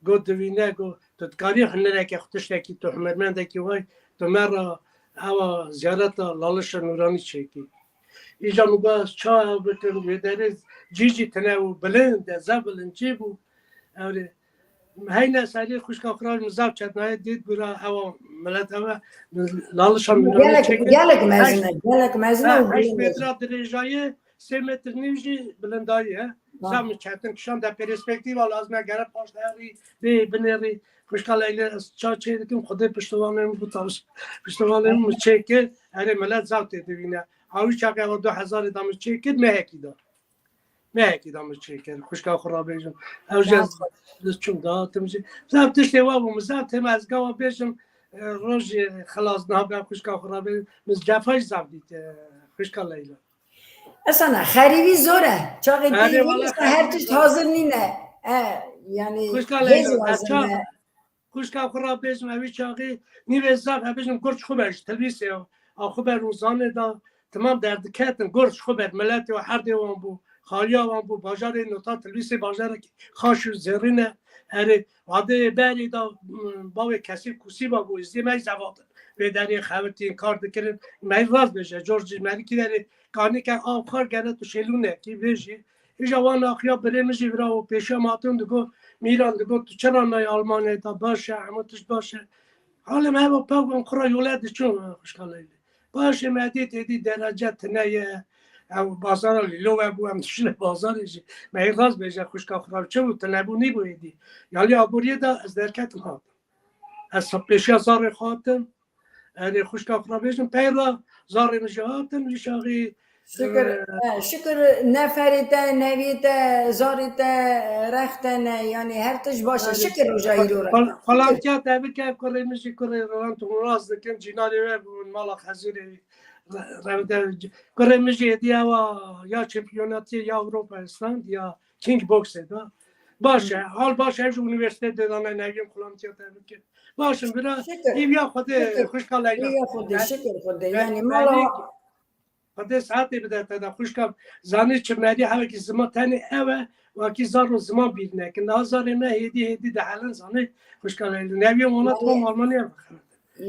got divîne, got, tu dikarî hunereke xwe, tiştekî, tu hunermendekî way, tu me ra ewa ziyareta Lalişa Nûranî çêkî. Îca min got ez ça ew bikim, wê derê cî jî tine û bilind e, zaf bilind cî bû. Ewrê, heyne serê xwişka xwe ra min zaf çetnayê dît, bira ewa milet ewe, min Lalişa Nûranî Gelek, çêkir. gelek mezin e, Heşt, gelek mezin e ha, û heşt bilind e. metra dirêjayê, sê metr nîv jî bilindayî ye. Ha. Zaf min çetin kişand, de perspektîva lazim e, gere paşt herî, bê binêrî. Xwişka Leylê ez ça çê dikim, Xwedê piştivanê min bû, tavş-, piştivanê min çêkir, erê milet zaf tê divîne. Awî çaxê ewa du hezarê da min çêkir, mehekî da. Mehekî da min çêkir, xwişka xwe ra bêjim. Ew jî ez Zaf. çûm dihatim jî. Zaf tiştê wa bû, min zaf tême ez gava bêjim, e, rojê xilas nabe, xwişka xwe ra bêjim. Min cefa jî zaf dît, e, xwişka Leyla. Esana, xerîbî zor e. Çaxê Erê, tê wala wisa her xerîbî tişt zor e. hazir nîne. E, yani Xwişka hêz Leyla, ez lazim ça-, e. xwişka xwe ra bêjim, ew çaxê nîvê zaf, e, bêjim, gur ji xwe ber ji tilvîsê ya, a xwe ber û zanê da, timam derdiketin, gur ji xwe ber, miletê û herdê wan bû, Xaliya wan bû, bajarê nota Tilbîsê bajarekî xaş û zêrîn e. Erê, vadê berê da, m, bavê kesî kusî va bû, îzdê me zevat. Vê derê xewitîn, kar dikirin. Me rast bêje, cor ji merikî derê kanîke av xar gere tu şêlûnekî vêjî. Îja wan axiya birê min jî vira û pêşiya me hatin digo, Mîran digo, tu çira nayê Almanyayê da baş e, hemû tişt baş e. Halê me heva pevgan xura yole diçin, xwişka Leylê. Baş e, me dît êdî derece tine ye. Ew bazara Lîlo vebû, em diçine bazarê jî. Me yê rast bêje xwişka xura, çi bû, tine bû, nîbû êdî. Yalî aboriyê de ez derketim hatim. Ez pêşiya zarê xwe hatim. Erê xwişka xwe bêjim, peyra zarê min jî hatin, wî şaxî, Şikir, e, e, şikir neferê te, neviyê te, zarê te, rex te ne, yanî her tişt baş e. Erê, şikir roja îro re. Xal-, xalantiya te bike, kurê min jî kurê Roland Tumraz dikin, cînarê we bûn, mala Xezûrê, re-, rewde, kurê min jî hêdî ewa ya çempiyonatiyê ya Ewropa stand ya King Boxê da. Baş e, hal baş e, ev ji unîversîtetê de dane neviyên xulamtiya te bike. Baş in, bira, Şikir. Hîviya Xwedê, Şikir. Xwişka Leyla. Hîviya Xwedê, Ben, şikir Xwedê. ben, Yanî ben mala Xwedê saetê bide te de, xwişka, zanî çi merî hevekî ziman tenê ew e, wekî zar û ziman bîr nekin. Niha zarê me hêdî hêdî dihelin, zanî xwişka Leyla. Neviyên wana Yanî, tam Almanya bixin.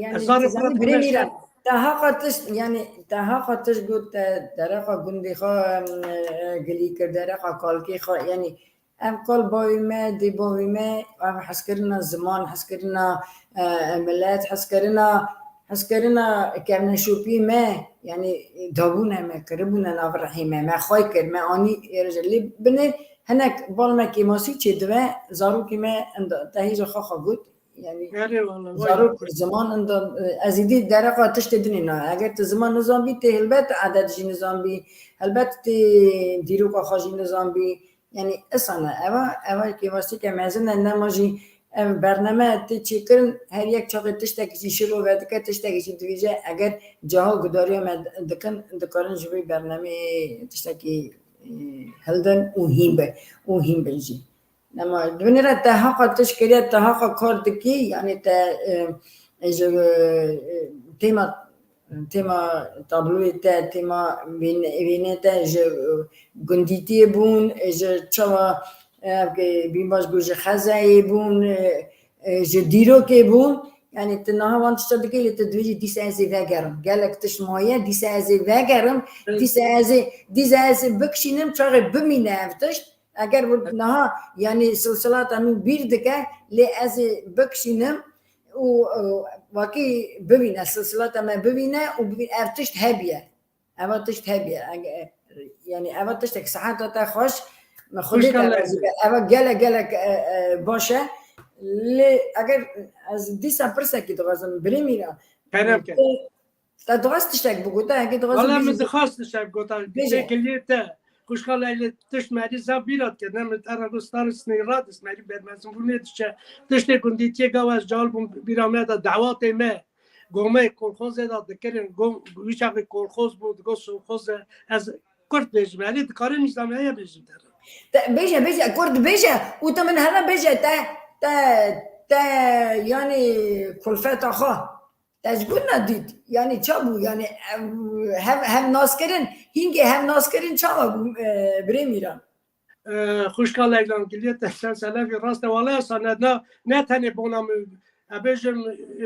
yanî, Ez zarê tu zanî xwe birê dibe mîra, şer. te haqa tişt, yanî, te haqa tişt got, te dereqa gundê xwe, em, e, gilî kir, dereqa kalkê xwe, yanî, ev kal bavê me, dê bavê me, ev hezkirina ziman, hezkirina, e, milet, hezkirina, hezkirina kevneşopî me, yanî, dabûne me, kiribûne nav rihê me, me xwey kir, me anî êrije. Lê binê hinek bal me kêmasî çêdibe, zarokê me inda, te hêja xwe xwe got, Yanî, Erê wala, vay zarok be. Ziman inda, ez êdî dereqa tiştê dinê na. Eger tu ziman nizanbî, tê helbet edet jî nizanbî, helbet tê dîroka xwe jî nizanbî. Yanî, isana, eva, eva kêvasîke mezin e, nema jî ev bername tê çêkirin, her yek çaxê tiştek jî şiro vedike, tiştek jî divêje, eger cahil gudariya me dikin, dikarin ji vê bernameyê tiştekî, e, hildin û hîn be, û hîn bin jî. Nema, di binê re te haqa tişt kiriye, te haqa kar dikî, yanî te, e, e, ji, e, tema, tema tabloyê te, tema vîn-, vînê te ji, e, gundîtiyê bûn, e, ji çawa, e, ke bîn baş got, ji xezayê bûn, e, e, ji dîrokê bûn. Yanî tu niha van tişta dikî, lê tu dibêjî dîsa ez ê vegerim. Gelek tişt maye, dîsa ez ê vegerim, Evet. dîsa ez ê, dîsa ez ê bikişînim, çaxê bimîne ev tişt. Eger bu niha, yanî silsilata min bîr dike, lê ez ê bikişînim û, û wekî bibîne, silsilata me bibîne û bibîne ev tişt hebiye. Eva tişt hebiye. Ege-, yanî eva tiştek seheta te xweş, me Xwedê Xwişka te razî be. Eva gelek, gelek, e, e, baş e. Lê eger ez dîsa pirsekî dixwazim, birê Mîran. Kerem ke. Te dixwest tiştek bigota, heke dixwest Wala min bêjî. Dixwest tiştek bigota. Bêje. Têkiliyê te. Xwişka Leylê tişt merî zaf bîra dike. Ne min te re got star sinî radis merî bermezin bû nê diçe. Tiştê gundîtiyê gawa ez cahil bûm bîra me de dawatê me. Gomeyê kolxozê de dikirin. Gom, wî çaxê kolxoz bû, digot sovxoz e. Ez kurt bêjim. Erê dikarin nîzam heye bêjim te re. Te, bêje, bêje, kurt bêje. Û te min here bêje te, te, te, yanî kulfeta xwe. Te ji gund ne dît? Yanî ça bû? Yanî, em, hev, hev naskirin, hîngê hev naskirin çawa bû, e, birê Mîran? E, xwişka Leylan, giliyê te ser selefî rast e. Wala esa ne, ne, ne tenê bona min. E, bêjim,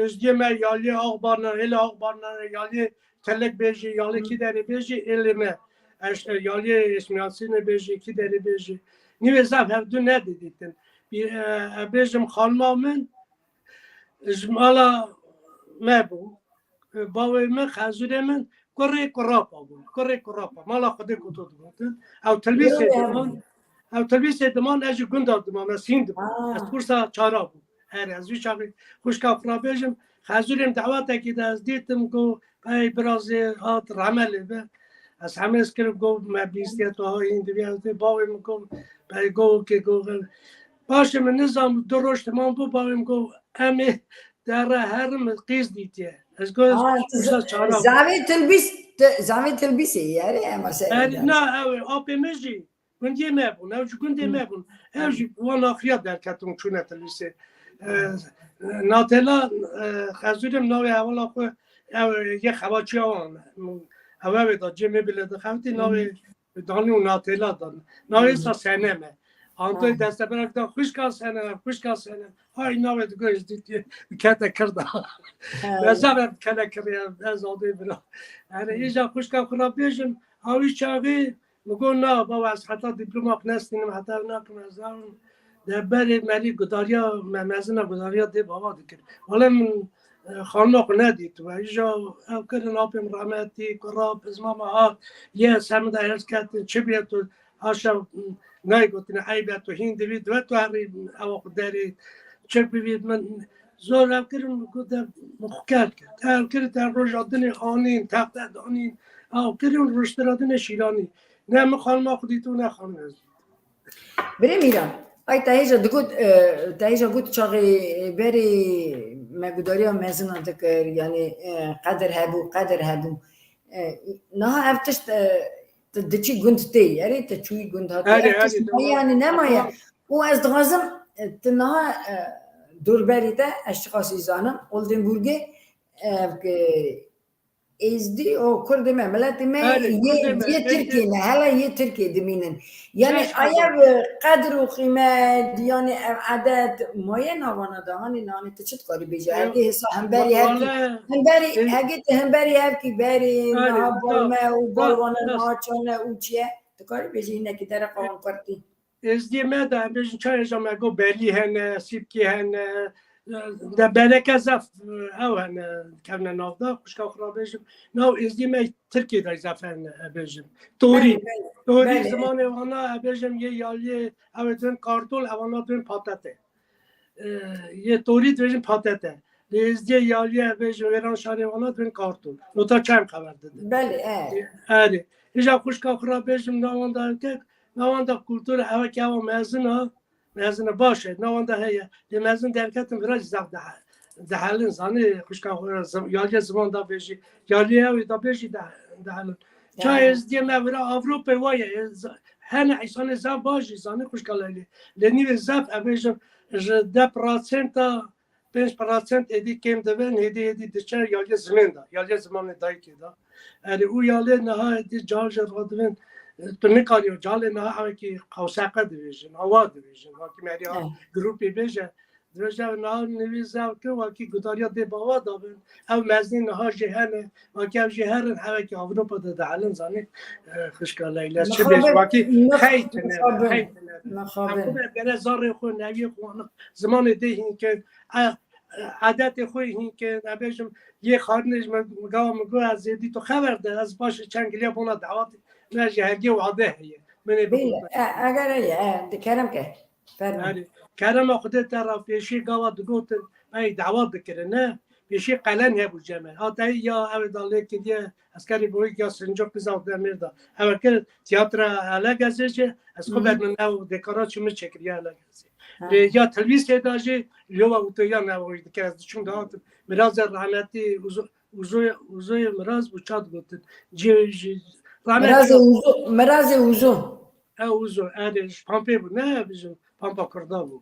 êzdiyê me yaliyê Axbarna, êlê Axbarna, yaliyê Telek bêjî, yaliyê Hı. Kîderê bêjî, êlê me. Eş-, e, yaliyê Eşmiyasînê bêjî, Kîderê bêjî. Nîvê zaf hevdu nedidîtin. Bî-, e, e, bêjim xanima min, ji mala me bû. Bavê min, xezûrê min, kurê kurapa bû. Kurê kurapa. Mala Xwedê ku to digotin. Ew tilbîsê Kurê diman, ew tilbîsê diman, ez ji gunda dimam, ez hîn dimam. Ha. Ez kursa çara bûm. Her ez wî çaxê xwişka xwe bêjim. Xezûrê min dawetekî de ez dîtim, got, Ey, birazê hat remelê be. Ez hemez kirim, got, me bîstiye tu ha hîn divê ez dê. Bavê min got, bey, got, ke, got, Baş e, min nizam, du roj temam bû, bavê min got, em ê dere herim qîz dîtiye. Ez got, Aa, tu kursa z-, çara bû. Zavê tilbîs, tu zavê tilbîsê yê, erê, ema se Erê, na, ew ê, apê me jî gundiyê me bûn, ew ji gundê Hı. me bûn. Ew Hı. jî wan axiya derketin çûne tilbîsê. E, Natela, e, xezûrim navê hevala xwe, ew, e, yê xebaçiya wan. Ew, ew ê da cê me bile dixebitî, navê Hı. Danî û natêla dan. Navê sa Senem e. Antoy desteberek da xwişka Senem, xwişka Senem. Hay navê digo ez dîtiye kete kirda. Mezar ev kele kiriye, ez adê bira. Yani îja xwişka xwe ra bêjim, ha wî çaxî mi got na, baba ez heta dîploma xwe nestînim, heta ev nakim ez nawim. De berê merî gudariya, me mezina gudariya dê baba dikir. Wele min, e, xanima xwe nedît we. Îja ev kirin apê min rahmetî, kura, pizma me hat, yê semida êrz ketin, çi bê tu, haşa, nayê gotine eyb e, tu hîn divî, diwe tu herî ewa xwe derî, çi bivî min zor ev kirin, got de min xwe kel kir. Ev kirin te roja dinê anîn, texte danîn, ew kirin ruştira dinê şîranî. Ne min xanima xwe dît û ne xanim ez dît. Birê Mîran, ay te hêja digot, e, te hêja got çaxê berê me gudariya mezina dikir, yani, e, qedir hebû, qedir hebû. E, niha ev tişt, e, tu diçî gund tê, erê te çûyî gund hatî. Erê, ev tişt erê, maye, yani nemaye. Û ez dixwazim, e, tu niha, e, dorberî te, ez çiqasî zanim, Oldenburgê, e, ke Êzdî û Kurdê me, miletê me Erê, yê, Kurdê me, yê erê, Tirkiyê ne, hele yê Tirkiyê dimînin. Yani Çeşme aya qedir û qîmet, yani ev edet maye navana da, hani nane tu çi dikarî bêjî? Ew, Hegê hesa hemberî wa-, hevkî, wala, hemberî, e, hegê tu hemberî hevkî berî, Erê, niha bal da, me û da, bal wana da. Niha çane û çi ye? Dikarî bêjî hinekî dereqa wan kurtî? Êzdiyê me de, em bêjin çayê ja me got belî hene, sîpkî hene, de bereke zef, ew hene, kevne nav de, xwişka xwe ra bêjim. Nav êzdiyê me Tirkiyê de zef hene, e, bêjim. Torî, Belê, belê. Torî Belê. Zimanê wana, e, bêjim, yê yaliyê, ew ê dibin kartol, ewana dibin patete. E, yê Torî dibêjin patete. Lê êzdiyê yaliyê, e, bêjim, Wêranşarê wana dibin kartol. Nota çem xeber didin. Belê, e. E, erê. Hêja xwişka xwe ra bêjim, nawan da erkek, nawan da kultur, ewe ki ewa mezin a, mezin a baş e, nawan da heye. Lê mezin derketin vira jî zaf dihe-, dihelin, zanî xwişka xwe ra zim-, yaliyê ziman da bêjî, yaliyê ew da bêjî de-, dihelin. Ça Yani. Êzdiyê me vira Ewropê wa ye, e, z-, hene îsanê zaf baş jî, zanî xwişka Leylê. Lê nîvê zaf, e, bêjim, ji deh prosenta pênc prosent êdî kêm dibin, êdî, êdî diçe yaliyê zimên de, yaliyê zimanê dayikê de. Erê, û yalê niha êdî car ji radibin, tu nikarî, calê niha ewekî qewseqe dibêjin, awa dibêjin, wakî meriya Evet. grûpê bêje, dibêje ew niha nivî zevki, wakî gudariya dê bawa dabin, ew meznî niha jî hene, wakî ew jî herin, ewekî Ewropa de dihelin, zanî, e, xişka Leyla, çi Mixabin, bêj, wakî mix-, xeytine, mixabin, xeytine. Mixabin. Em xwe gere zarê xwe, neviyê xwe, zimanê dê hîn kin, e, e, edetê xwe hîn kin, em bêjim, yê xarinê ji min, gava min got, ez êdî tu xeber de, ez paşê çend giliya bona dawat, me ji hergê wade heye. Min ê Bêle, bigota. E, eger heye, e, di kerem ke. Fermo. Erê, kerema Xwedê te ra pêşî gava digotin, ey dawat dikirin, ne? Pêşî qelen hebû cemel. Hatayî ya ew da lê kiriye, eskerî boyî ya Sinco Qiza Demir da. Ew kir tiyatra Elegezê jî, ez xwe Hı hı. ber min ew dekara çi min çekiriye Elegezê. Ha. Lê ya Tilvîsê da jî, Lyowa Utoya ne ew dikir, ez diçûm dihatim. Mirazê rahmetî Uzo-, Uzo-, Uzoyê Miraz bû çat gotin. Cî-, jî, rahmetî Mirazê ya Uzo, Mirazê Uzo. E, Uzo, erê, ji Pampê bû, ne, bizim Pampa Kurda bû.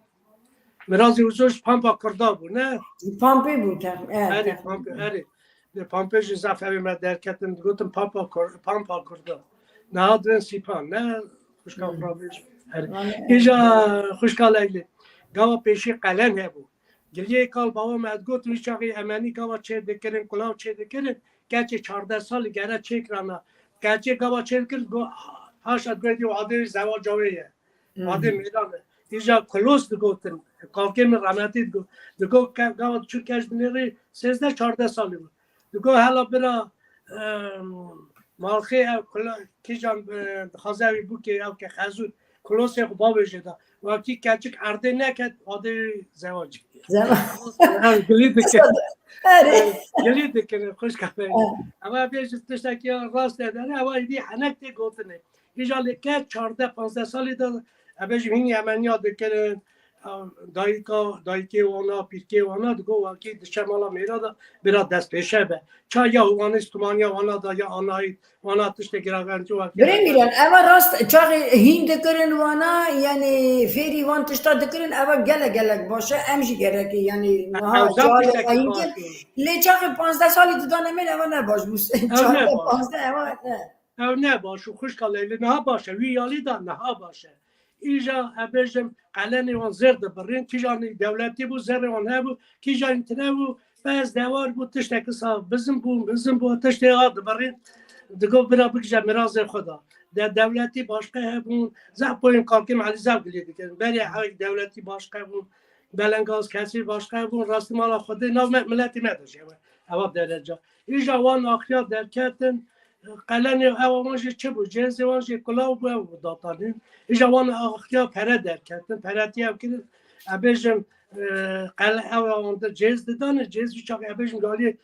Mirazê Uzo ji Pampa Kurda bû, ne? Ji Pampê bû, te-, e, Erê, te- Pampê, erê. Li Pampê jî zaf ew ê me derketin, digotin Pampa Kur-, Pampa Kurda. Niha dibin Sîpan, ne? Xwişka Hmm. xwe bêjin. Erê. Vay, Îja xwişka Leylê. Gava pêşî qelen hebû. Giliyê kal bava me digotin, wî çaxê emenî gava çêr dikirin, kulav çêr dikirin, keçê çardeh salî gere çêkirana. Keçê gava çêr kir, go, haşa, dibe dî wadê zewaca wê ye. Hmm. Wadê mêran e. Îja kulos digotin, kavkê min rahmetî digot. Digot ke-, gava çû keç binêrî sêzdeh çardeh salî bû. Digot hela bira, em, malxê ev kula-, kîjan, e, dixwaze ew ê bûkê ew ke xezûr, kulosê xwe bavêje da. Wekî keçik erdê neket, wadê zewac. Zewa- Ev gilî dike. Erê. Ev gilî dike, xwişka me. Evet. Ama bêjin tiştekî ya rast e, dene, ama îdî henek tê gotinê. Îja lê ke çardeh panzdeh salî de, em bêjin hînî emeniya dikirin, dayika, dayikê wana, pîrkê wana, digo wekî diçe mala mêra de, bira destpêşe be. Ça ya wana, stumaniya wana da, ya anayî, wana tiştê giravencî wekî. Birê Mîran, eva rast çaxê hîn dikirin wana, yani fêrî wan tişta dikirin, eva gelek gelek baş e, em jî gerek e, yani Ha, niha ew zaf carê tiştekî hîn baş kir. E. Lê çaxê panzdeh salî didane mêr, eva ne baş bû. Ew ne Çardeh, baş. Panzdeh, eva ne. Ew ne baş û xwişka Leylê niha baş e. Wî yalî da niha baş e. Îja, e, bêjim, qelenê wan zêr dibirîn, kîjanî dewletî bû, zêrê wan hebû, kîjanî tune bû, pez dewar bû, tiştekî sa bizin bû, bizin bû, tiştê a dibirîn, digot bira bikije mirazê xwe da. De dewletî başqe hebûn, zehf boyun Kakêm Elî zehf gilî dikirin. Berê hewek dewletî başqe bûn, belengaz kesî başqe bûn, rastî mala Xwedê nav me, miletî me de jî ewa dereca. Îja wan axiya derketin, qelenê ew wan jî çi bû? Cêzê wan jî kulaw bû, ew bû datanîn. Îja wan axiya pere derketin, peretiye ev kirin. E bêjim, e, qele ew wan de cêz didanê, cêz wî çax e bêjim galî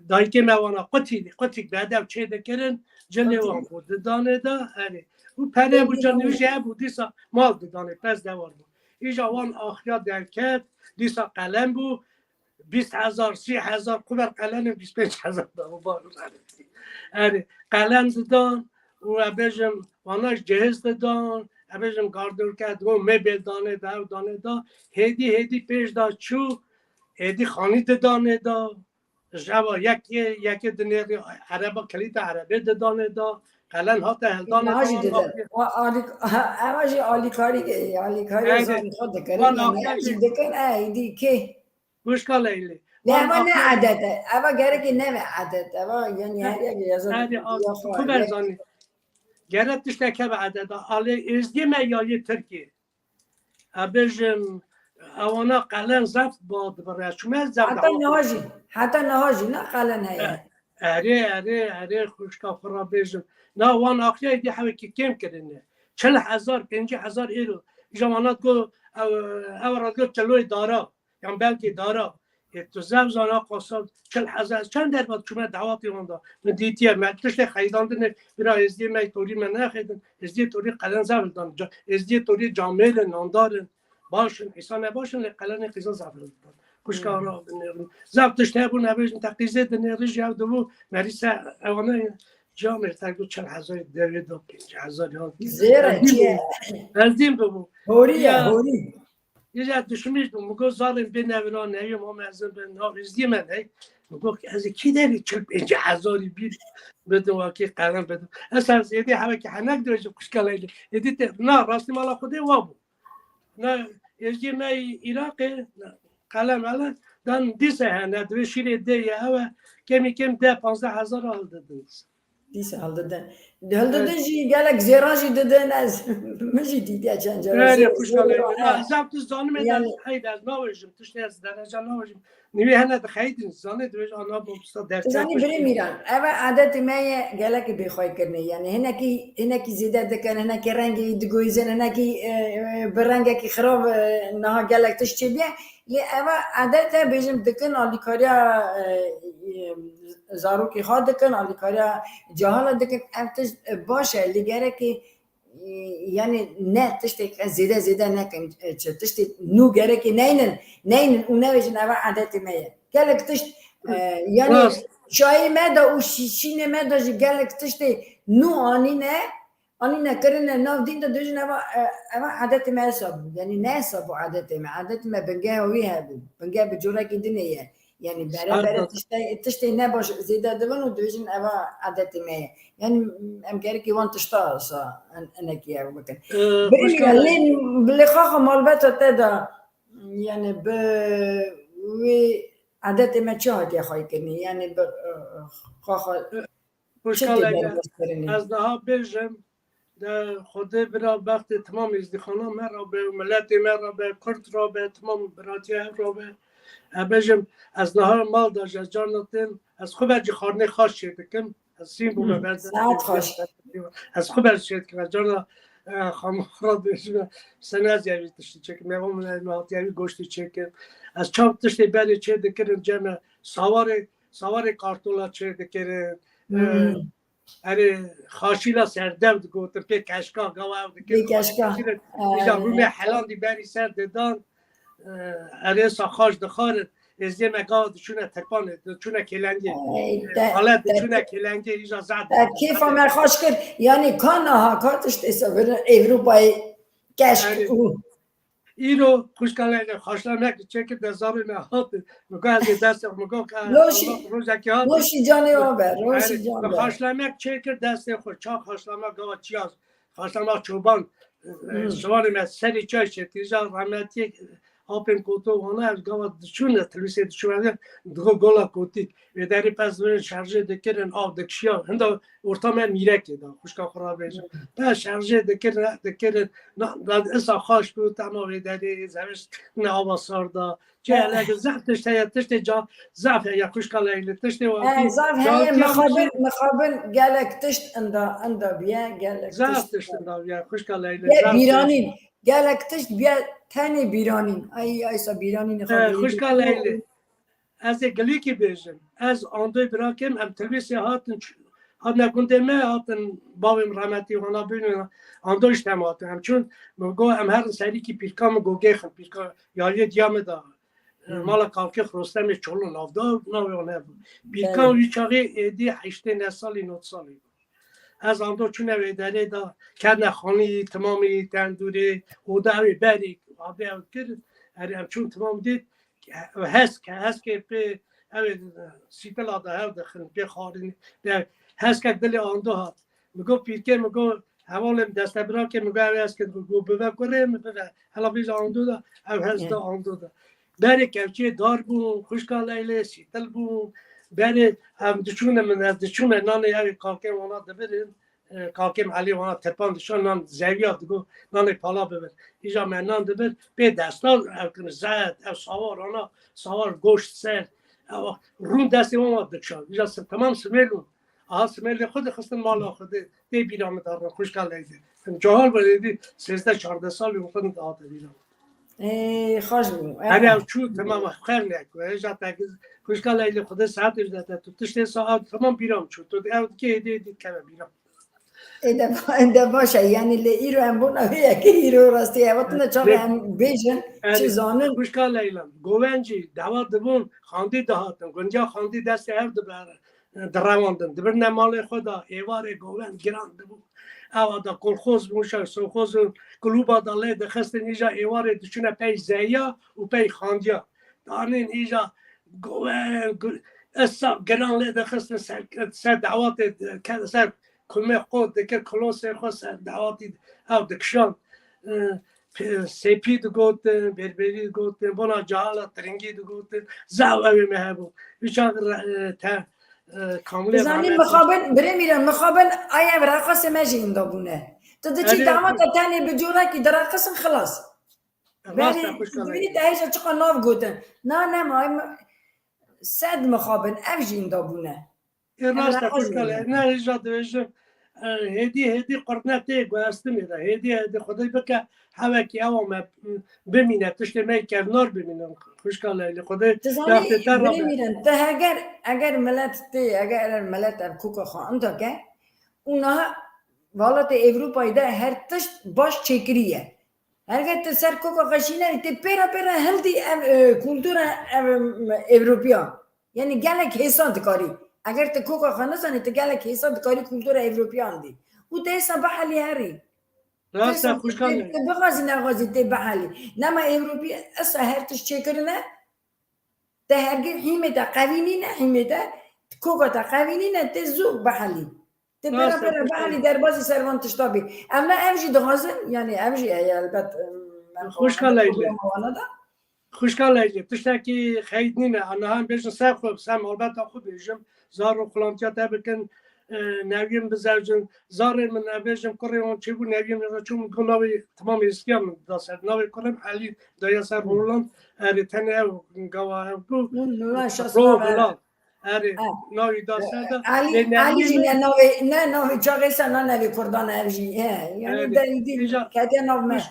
dayikê me wana qutî, qutîk bedew çê dikirin, cilê wan bû didanê da, erê. Û pere bû canî wî jî hebû dîsa mal didanê, pez dewar bû. Îja wan axiya derket, dîsa qelen bû, bîst hezar, sî hezar, quber qelenin bîst pênc hezar da, bu bar. Erê, qelen didan û e bêjim, vana jî cehiz didan, e bêjim, gardûrke, digo mebel danê da, ew danê da, hêdî, hêdî pêş da çû, hêdî xanî didanê da, ji eva yekê, yekê dinêrî, ereba, kilîta erebê didanê da, qelen hate heldanê Niha jî da, didin. A-, alî-, ewa jî alîkarî, alîkarî Erê, zanî xwe dikirin, wan yani axiya her jî jî dikin, e, hêdî kê? Wişka Leylê. Lê wan ewa ne axiya edet e. Ewa gerekê neve edet. Ewa, yani, her yek yazar Erê, a, ya xwe, xwe ber yek zanî. Gere tiştek hebe edet. Alê êzdiyê me ya yê Tirkiyê. E bêjim, ewana qelen zef ba dibire. Çume zef Heta dawa niha jî, heta niha jî ne qelen heye. E, erê, erê, erê, xwişka xwe ra bêjim. Na wan axiya êdî hewekî kêm kirine. Çil hezar, pêncî hezar euro. Îja wana go, ew, ew ra go kiloyê dara. Yan belkî dara. Ê, tu zef zana qasab çil hezar, çend derbat çûme dawatê wan da. Min dîtiye, me tiştê xeydandinê, bira êzdiyê me, torî me nexeydin. Êzdiyê torî qelen zef hildan. Ca-, êzdiyê torî camêr in, nandar in. Baş in, îsa ne baş in, lê qelenê qîza zef hildan. Xwişka Hmm. ra binêrin. Zef tişt hebûn, ebêjin te qîzê dinêrin jî ew dibû, merîse ewane camêr te got çil hezar devê da pênc hezar ya. Zêr e, Ezdîn çi ye? bibû. Ezdîn bibû. Horî ye, Ya. horî. Îja dişmîş bû, min got zarên bê nevira neyê, ma mezin bin, nav êzdiyê me ney. Min got ez ê kî derî çil pêncî hezarî bîr bidim, wa kê qelen bidim. Ez ez êdî hewekî henek dirêjim xwişka Leylê. Êdî te, na, rastî mala Xwedê wa bû. Na, êzdiyê me yê Iraqê, na, qelen melen, dan dîse hene, divê şîrê dê ye, ew e, kemî kêm deh panzdeh hezar al didin. Dîsa hildidin. Hildidin Evet. jî gelek zêran jî didin, ez min jî dîtiye çend cara. Erê, Zêr, xwişka zêr, Leylê. Na, ez ev tu zanime Yani- de heyde ez nawêjim, tiştê ez dereca nawêjim. Nîvê hene dixeydin, zanê dibêj ana bo bista derse Zanî birê Mîran, ev e adetê me ye gelekî bêxweykirinê. Yani hinekî, hinekî zêde dikin, hinekî rengê wî digoyizin, hinekî, e, e, bi rengekî xirab, e, niha gelek tişt çêbiye. Lê ev e adet e, bêjim dikin alîkariya, e, e, zarokê xwe dikin, alîkariya cahila dikin, ev tişt, e, baş e, lê gerekê, e, yani ne tiştê zêde zêde nekin, e, çi tiştê nû gerekê neynin, neynin û nebêjin ev adetê me ye. Gelek tişt, e, yani Rast. çayê me de û şî-, şînê me de jî gelek tiştê nû anîne, anîne kirine nav dîn de dibêjin eva, e, eva adetê me esa bû. Yani ne esa bû adetê me. Adetê me bingeh wî hebû. Bingeh bi corekî dinê ye. Yani bere bere Erdoğan. tiştê, tiştê nebaş zêde dibin û dibêjin eva adetê me ye. Yani em gerekî wan tişta sa en-, enekî ev bikin. Ee, Birî xwişka Mîran, Leylê. lê, lê xaxa malbeta te de, yani bi wê adetê me çi hatiye xweykirinê? Yani bi, e, xaxa Xwişka Çi tê Leylê, derbaskirinê? ez niha bêjim, de Xwedê bira bextê timam êzdîxana me re be, miletê me re be, Kurd re be, timam biratiya ev re be. Ez bêjim, ez niha mal da ji ez carna tên, ez xwe ber cî xwarinê xaş çê dikim. Ez sîn bûme Hı, ber saet xaş. Ez xwe ber çê dikim. Ez carna, e, xam-, xwe re dibêjim, sene ez yevî tiştî çêkim. Mevan min ez hatiye wî goştî çêkim. Ez çav tiştê berê çê dikirim, cem e, sawarê, sawarê kartola çê dikirim. E, Hmm. Erê, xaşîla serdew digotin, pê keşka, gawa ew dikir. Pê keşka. Xaşîla, Ee, îja rûmê helandî berî ser didan, e, erê sa xaş dixwarin, êzdiyê me gawa diçûne tirpanê, diçûne kêlengê. Ey, E, te, xalet te, diçûne kêlengê, îja zad te didan. Kêfa me xweş kir. Yani ka niha, ka tiştê sevirin Ewropayê keşk Erê. û Îro xwişka Leylê xaşlamek çêkir, dezarê me hat. Min got ez ê destê xwe, min got ka Roşî, Allah rojekê hat. Roşî canê ava, Roşî Erê, can min be. Xaşlamek çêkir destê xwe. Ça xaşlamek gava çiya. Xaşlamek çoban. Hmm. Şivanê me serê çay çêkir. Ja rahmetiyê apên koto wana ev gava diçûne, tilvîsê diçûne. Digo gola kotîk. Vê derê pez dibirin şerjê dikirin, av dikişiya. Hinda orta me mîrekê da, xwişka xwe rabêjin. Pez şerjê dikirin, dikirin. Na, da, esa xaş bû, tema vê derê, zevişt ne ava sar da. Çi Eh. hele ki zaf tişt heye, tiştê ca, zaf heye, xwişka Leylê, tiştê Eh, wekî. Zaf heye, mixabin, mixabin gelek tişt inda, inda biye, gelek Zaf tişt. tişt inda biye, xwişka Leylê. Biye zaf bîranîn, gelek tişt biye tenê bîranîn. Ay, aysa bîranîn Eh, xwişka Leylê. Ez ê gilîkî bêjim. Ez andoy birakim, em tilvîsê hatin, ç- hatine gundê me, hatin bavê min rahmetî wana bînin, andoy ji tem hatin. Em çûn, min got, em herin serîkî pîrka min gogê xin, pîrka yaliyê diya min da. Hmm. Mala kalkê Xrostemê Çolun avda, navê wan hebû. Pîrka Belê. Wî çaxê êdî heştê neh salî, nod salî bû. Ez ando çûne wê derê da, ketine xanî, timamî, tendûrê, oda ew ê berî, avê ew kir, erê em çûn timam dît, hesk, heskê pê, ew ê sîtila da hev dixin, pê xarînî, de heskek dilê ando hat. Mi got pîrkê, mi got, hevalê min destebira kir, mi got ew ê heskê dixin, got bive kurê min, bive. Hela vêja ando da, ew hes da ando da. Berê kevçiyê dar bûn, xwişka Leylê, sîtil bûn. Berê em diçûne min, ez diçûme nanê ew ê kalkên wana dibirin. E, kalkêm Elî wana tirpan dişan nan zewiya digo, nanê pala bibir. Îja me nan dibir, pê desta ev kin zet, ev sawar ana, sawar goşt ser. Ev rûn destê wan wa dikşan. Îja sim-, temam simêl bûn. Aha simêlê xwe dixistin mala xwe de. Tê bîra min de rin, xwişka Leylê. Em cahal bû, êdî sêzdeh çardeh salî xwe dihate bîra min. Ê, xweş bû. Her ev çû, temam, xer ne ku. Hêja te xwişka Leylê, Xwedê saet êjdeh te tu tiştê saet, temam bîra min çû. Tu ev dikê êdî, êdî dikeve bîra. Ê de, ê de baş e, yanî lê îro em bona wê yekê îro rastî. Ev tine çaxê em bêjin, Erê, çi zanin. Xwişka Leyla, govencî, dewa dibûn, xandî dihatin. Gundiya xandî destê ev dibe, direwandin. Dibirine malê xwe da, êvarê govend giran dibû. Ewa da kolxoz bûn, şer soxoz û klûba da lê dixistin, îja êvarê diçûne pey zeya û pey xandiya. Danên îja govend, gu-, esa giran lê dixistin ser, ser dewatê, ke-, ser kumê xwe dikir, klosê xwe ser dewatî ew dikişand. E, pe-, sepî digotin, berberî digotin, bona cahala tiringî digotin. Zav ew ê me hebû. Wî çax re-, e, te, e, kamilê Zanî rahmet mixabin, birê mîran, mixabin ay ev reqasê me jî inda bûne. Tu diçî Erê, dawata tenê bi corekî direqisin xilas. Rast e, Berê, xwişka divê Leyla. Te hêja çiqa nav gotin. Na, nema, em sed mixabin, ev jî inda bûne. Ê, rast e, Em xwişka reqas Leyla. Ne, hêja dibêjim. E, hêdî, hêdî qurtne tê guhestinê de. Hêdî, hêdî Xwedê bike hevekî ewa me, m, bimîne. Tiştê me kevnar bimînin. Xwişka Leyla. Xwedê Tu zanî, bextê te birê rabe. mîran, te heger, eger milet tê, eger milet ev koka xwe inda ke, û niha welatê Ewropayê de her tişt baş çêkirî ye. Heger tu ser koka xwe şînerî, tê pêra pêra hildî ev, e, kultura ev, em, Ewropiyan. Yanî gelek hêsan dikarî. Eger tu koka xwe nizanî, tu gelek hêsan dikarî kultura Ewropiyan dî. Û tu hêsan bihelî herî. Rast e, Hêsan xwişka tu, Leyla. tu bixwazî nexwazî tê bihelî. Nema Ewropî esa her tişt çêkirine. Te hergî hîmê te qevî nîne, hîmê te koka te qevî nîne, tê zû bihelî. Tê pera Rast e, pera xwişka bihelî Leyla. Derbasî servan tişta bî. Em ne ev jî dixwazin, yanî ev jî heye elbet, em, em Xwişka em Leyla. programa wana da. Xwişka Leyla, tiştekî xeyîd nîne. Em niha em bêjin ser xwe, ser malbeta xwe bêjim. Zarê xwe, xulamtiya te bikin, e, newiyên bizewcin. Zarê min, e, bêjim, kurê wan çêbû, newiyên min re çû, min got navê, temam êskiya min da ser. Navê kurê min Elî, daya ser Roland. Erê tenê ew gava ew bû. Roland. Erê, navî da ser de. Elî, Elî jî ne navê, ne navê çaxê ser, ne navê kurdan ev jî. He, yanî de îdî ketiye nav me.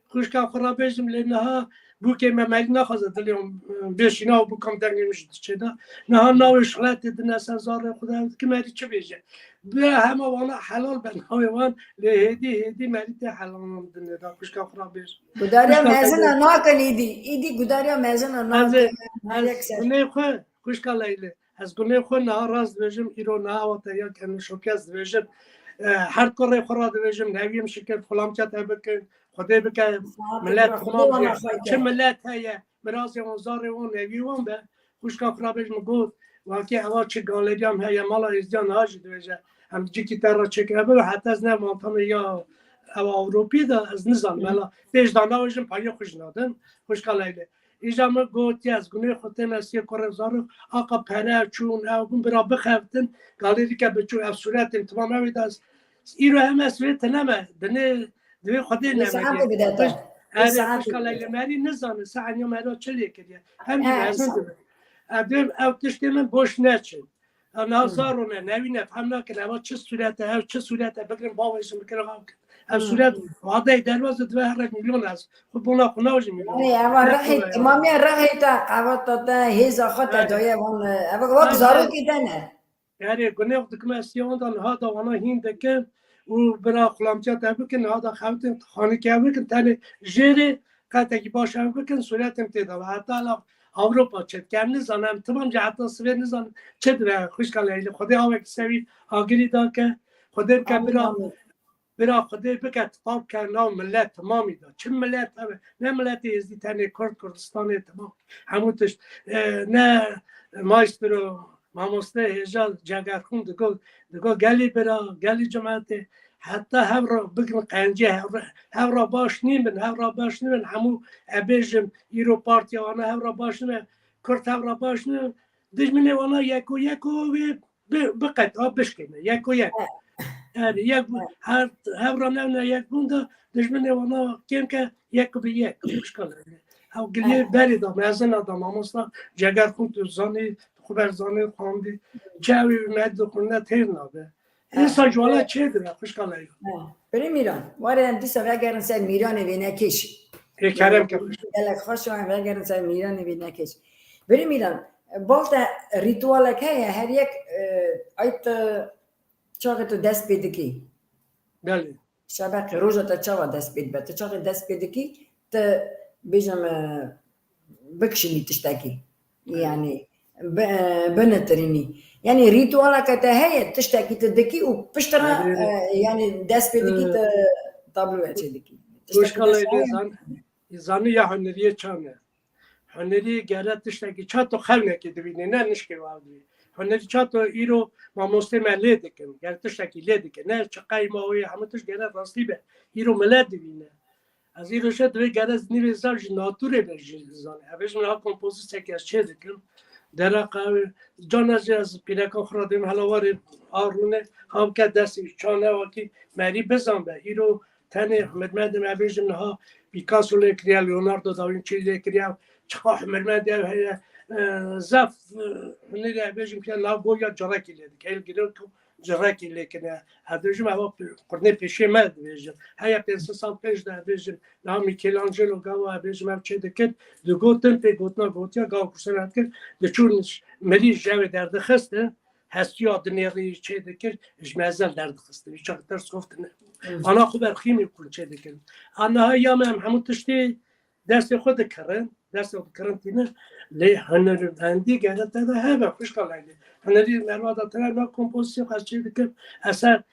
Xwişka xwe re bêjim, lê niha bûkê me merî naxwaze dilê wan, e, bêşîna û bûka min dengê min jî diçê de. Niha navê şixletê dine ser zarê xwe de, ew dikim herî çi bêje. Bi hema wana helal be navê wan, lê hêdî hêdî merî tê helal wan dinê de, xwişka xwe re bêjim. Gudariya mezina nakin îdî. Îdî gudariya mezina nakin. Ez gunê xwe, xwişka Leylê. Ez gunê xwe niha rast dibêjim, îro niha ewa te ya ke min şopî ez dibêjim. E, her kurê xwe re dibêjim, newiyê min şikir, xulamtiya te bikin, Xwedê bike milet tamam bê. Çi milet heye, mirazê wan, zarê wan, nevî wan be. Xwişka xwe ra bêj min got, wekî eva çi galeriyan heye, mala Êzdiyan ha jî dibêje. Em cikî te re çêkiribe, heta ez ne mantamê ya ew Ewropî de ez nizanim. Hela pêş da navêjin payê xwe jî nadim. Xwişka Leylê. Îja min gotiye ez gunê xwe têne siyê kurê zarok, aqa pere çûn, ew bûn bira bixebitin, galerîke biçû, ev sûretên timam ew ê de ez, îro hem ez wê tine me, dinê, divê Xwedê ne me. Erê, xwişka Leylê merî nizane, se enya mera çi lê kiriye. Hem jî mezin dibe. Ev dibê ew tiştê min boş neçin. Ew niha zar rûne, newîne, fehm nakin. Eva çi sûret e, ev çi sûret e, bigirin bavêjin, bigirin ev kin. Ev sûret, wadeyê derbas dibe herek milyon ez. Xwe bona xwe navêjin milyon. Erê, eva rihê, timamiya rihê te, qeweta te, hêza xwe te daye wan, e, eva wek zarokê te ne. Erê, gunê xwe dikim ez siyê wan da niha da wana hîn dikim û bira xulamtiya te bikin, niha da xebitin, xanîke bikin, tenê jêrê qetekî baş ev bikin, sûretên tê de be. Heta la Ewropa çi dike, em nizanin, em timam jî heta sibê nizanin çi dibe, xwişka Leylê. Xwedê awekî sevî agirî dake, Xwedê bike bira, bira Xwedê bike tifa bike nav milet timamî de. Çi milet hebe, ne miletê Êzdî tenê, Kurd, Kurdistanê timam. Hemû tişt, e, ne maestro, mamoste hêja Cegerxûn digo, digo gelî bira, gelî cimetê, heta hev re bigirin qencî, hev re, hev re baş nîbin, hev re baş nîbin, hemû, e, bêjim, îro partiya wana hev re baş nîbe, Kurd hev re baş nîbin, dijminê wana yeko yeko wê bi, biqet, a bişkêne, yeko yek. Erê, yek bû, her, hev re newne yek bûn de, dijminê wana kêm ke yek bi yek, xwişka Leylê. Ew giliyê berê da, mezina da, mamosta Cegerxûn tu zanî, xwe ber zanî, xwendî. Çi ew ê me dixwîne têr nabe. Însan ji wala çê dibe, xwişka Leylê. Birê Mîran, were em dîsa vegerin ser Mîranê vênekêş. Ê kerem ke xwişka. Gelek xweş em vegerin ser Mîranê vênekêş. Birê Mîran, bal te rîtualek heye, her yek, e, ay tu çaxê tu dest pê dikî? Belê. Şebeqê roja te çawa dest pê dibe? Tu çaxê dest pê dikî, tu bêjim, e, bikişînî tiştekî. Belê. Yanî bi-, e, binitirînî. Yanî rîtualeke te heye, tiştekî tu dikî û piştre, Belê. e, yanî dest pê dikî, E, tu tabloya çê dikî. Tiştekî Xwişka te Leylê heye? zan-, zanî ya huneriyê çan e. Hunerî gere tiştekî çato xewnekê dibînê, ne nişkê wa dibî. Hunerî çato îro mamostê me lê dikin, gere tiştekî lê dikin. Ne çiqey ma wê, hemû tişt gere rastî be. Îro milet dibîne. Ez îro jî divê gere nîvê zav ji natûrê be jî zane. Ev ê ji min ha kompozîsyekê ez çê dikim. Dereqa ew, can ez jî ez pîreka xwe re dêm hela warê a rûne, ha bike destê çane wekî merî bizan be. Îro tenê hunermendê me bêjim niha Picasso lê kiriye, Leonardo da Vinci lê kiriye, çiqa hunermendê ev heye, e, zaf, e, hunerê bêjim ke nav boya cirekî lê dike. Hêl girêk û cirekî lê kiriye. Ez dibêjim eva pe-, qurnê pêşê me dibêjim. Heye pênc sed sal pêş de bêjim, niha Michelangelo gava bêjim ev çê dikir, digotin pê gotina gotiya gava kursê me dikir, diçûn mirî ji ew ê derdixistin. Hestiya dinêrî çê dikir, ji mezel derdixistin. Hiç çax ters xoftin. Ana xwe ber xîmê kûn çê dikirin. Ana ya me em hemû tiştê destê xwe dikirin, destê xwe dikirin tînin. Lê hunermendî gere te de hebe, xwişka Leylê. Hunerî merva da tine na kompozîsyon ez çê dikim, eser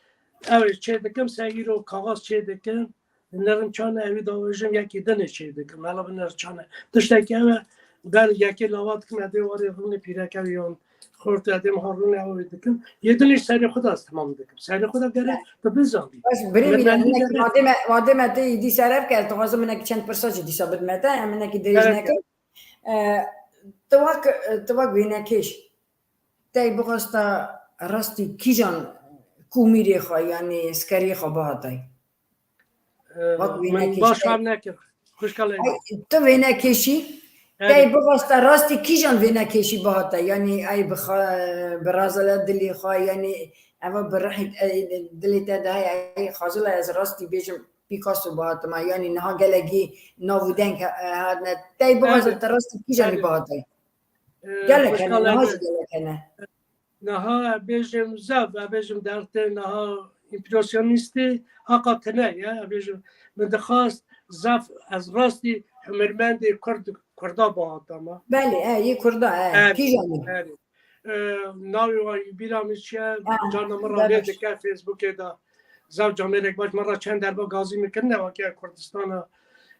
ew ê çê dikim, se îro kaxaz çê dikim. Nerin çane evî davêjim yekî dinê çê dikim. Hela bi ner çane. Tiştekî ew e, ber yekê lava dikim, edê warê rûnê pîreke wî yan xort edê miha rûnê ew ê dikim. Yê dinê serê xwe de ez temam dikim. Serê xwe de gere tu bizanî. Baş, birê Mîran, hinek madê me, madê me tê îdî ser ev ke, ez dixwazim hinek çend pirsa jî dîsa bidime te, em hinekî dirêj nekin. E, tu wek, tu wek wênekêş, tey bixwesta rastî kîjan komîrê xwe, yanî skeriyê xwe bihatay? Ee, Bak, min wênekêş, baş te- fam nekir. Xwişka Leyla. Ay, tu wênekêşî, Evet. Tey bixwesta rastî kîjan wênekêşî bihata? Yanî ay bi xa-, bi razala dilê xwe, yanî eva bi rihî, e, dilê te de heye, ay xazila ez rastî bêjim Picasso bihatima, yanî niha gelekî nav û deng he-, hatine. Tey bixwesta Evet. te rastî kîjanî Evet. bihata? Ee, Gelek Xwişka hene, niha Leyla. jî gelek hene. Niha bêjim zaf, bêjim dertê niha împresyonîstî haqa tine ye. Bêjim, min dixwast zaf, ez rastî hunermendê Kurd, Kurda bihatama. Belê, e, yê Kurda, e, Evet, kîjanî? evet. Ee, navê wan bîra min çi ye? Ha, Cana min ra lê dike Facebookê de. Zav camêrek baş, me re çend derba gazî min kirine, weke Kurdistana,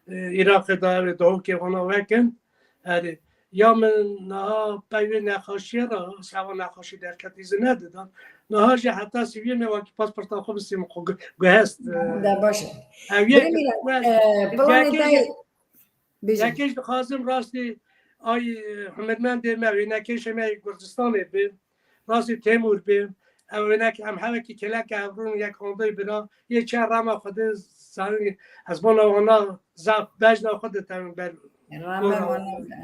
e, Iraqê de, ev ê Duhokê wana vekin. Erê, ya min niha pey wê nexaşiyê re, seba nexaşî derket îzin nedidan. Niha jî heta siviyê me wekî pasporta xwe bistî min xwe gu-, guhest, e, De baş e. Ew yek Birê Mîran, wek e, planê te yekê jî, yê Bêje. Yekê jî dixwazim rastî ay, e, hunermendê me, wênekêşê me yê Gurcistanê bi, rastî Têmûr bi. Ew wênek em hevekî kêleke hevrûn yek ondê bira. Yê çi rama xwe de zanî, ez bona wana zaf bejna xwe de tevin ber. Rame wana be.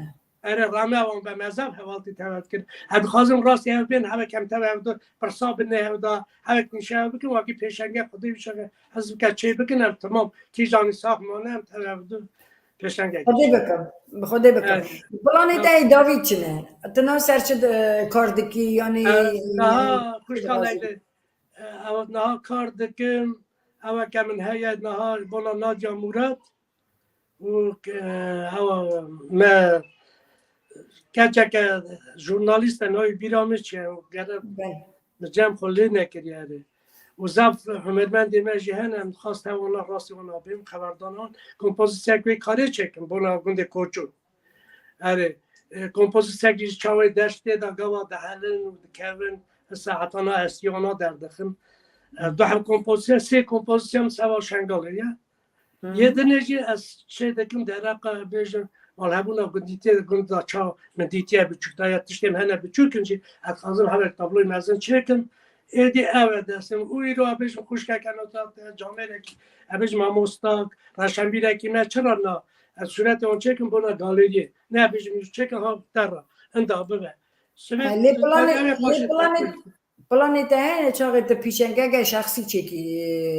Erê, rame wan be, me zaf hevaltî tevet kir. Ez dixwazim rastî ev bên, hevek em tev ev de pirsa binê ev de, hevek nîşe ev bikin, wekî pêşenge xwe de wî şeke ez bike çê bikin, ev temam. Kîjanî sax mane, em tev ev de. Pêşengek. Xwedê bikim. Bi Xwedê bikim. Evet. Planê te yê dawî çi ne? Tu nav ser çi di-, kar dikî, yanî, Ez niha yanî, xwişka dixwazî? Leylê, e, ew niha kar dikim. Ew ke min heye niha bona Nadia Murat. Û ke, ew me keçeke jurnalîst e, navê bîra min çi ye? Û gere Bel. Li cem xwe lê nekiriye erê. Û zaf hunermendê me jî hene, em dixwast hev wana rastî wana bêm, xeberdanan, kompozisyek wê karê çêkin, bona gundê Koço. Erê, e, kompozisyek jî çawê deştê de gava dihelin û dikevin, saetana estiyana derdixin. E, du heb kompozisyon, sê kompozisyon seba Şengalê ye. Hı. Yê dinê jî ez çê dikim dereqa bêjim, malhebûna gundîtiyê gund da ça min dîtiye biçûk da ya tiştê min hene biçûk in jî ez dixwazim hevek tabloyê mezin çêkim. Êdî ev e destim. Û îro ez bêjim xwişkeke nota te camêrekî, ez bêjim mamostak, reşenbîrekî me çira na, ez sûretê wan çêkim bona galeriyê. Ne bêjim çêkim ha te re. Inda bibe. Sibê Ha, lê planê, ev ê lê paşê planê, planê te hene çaxê tu pîşengeke şexsî çêkî?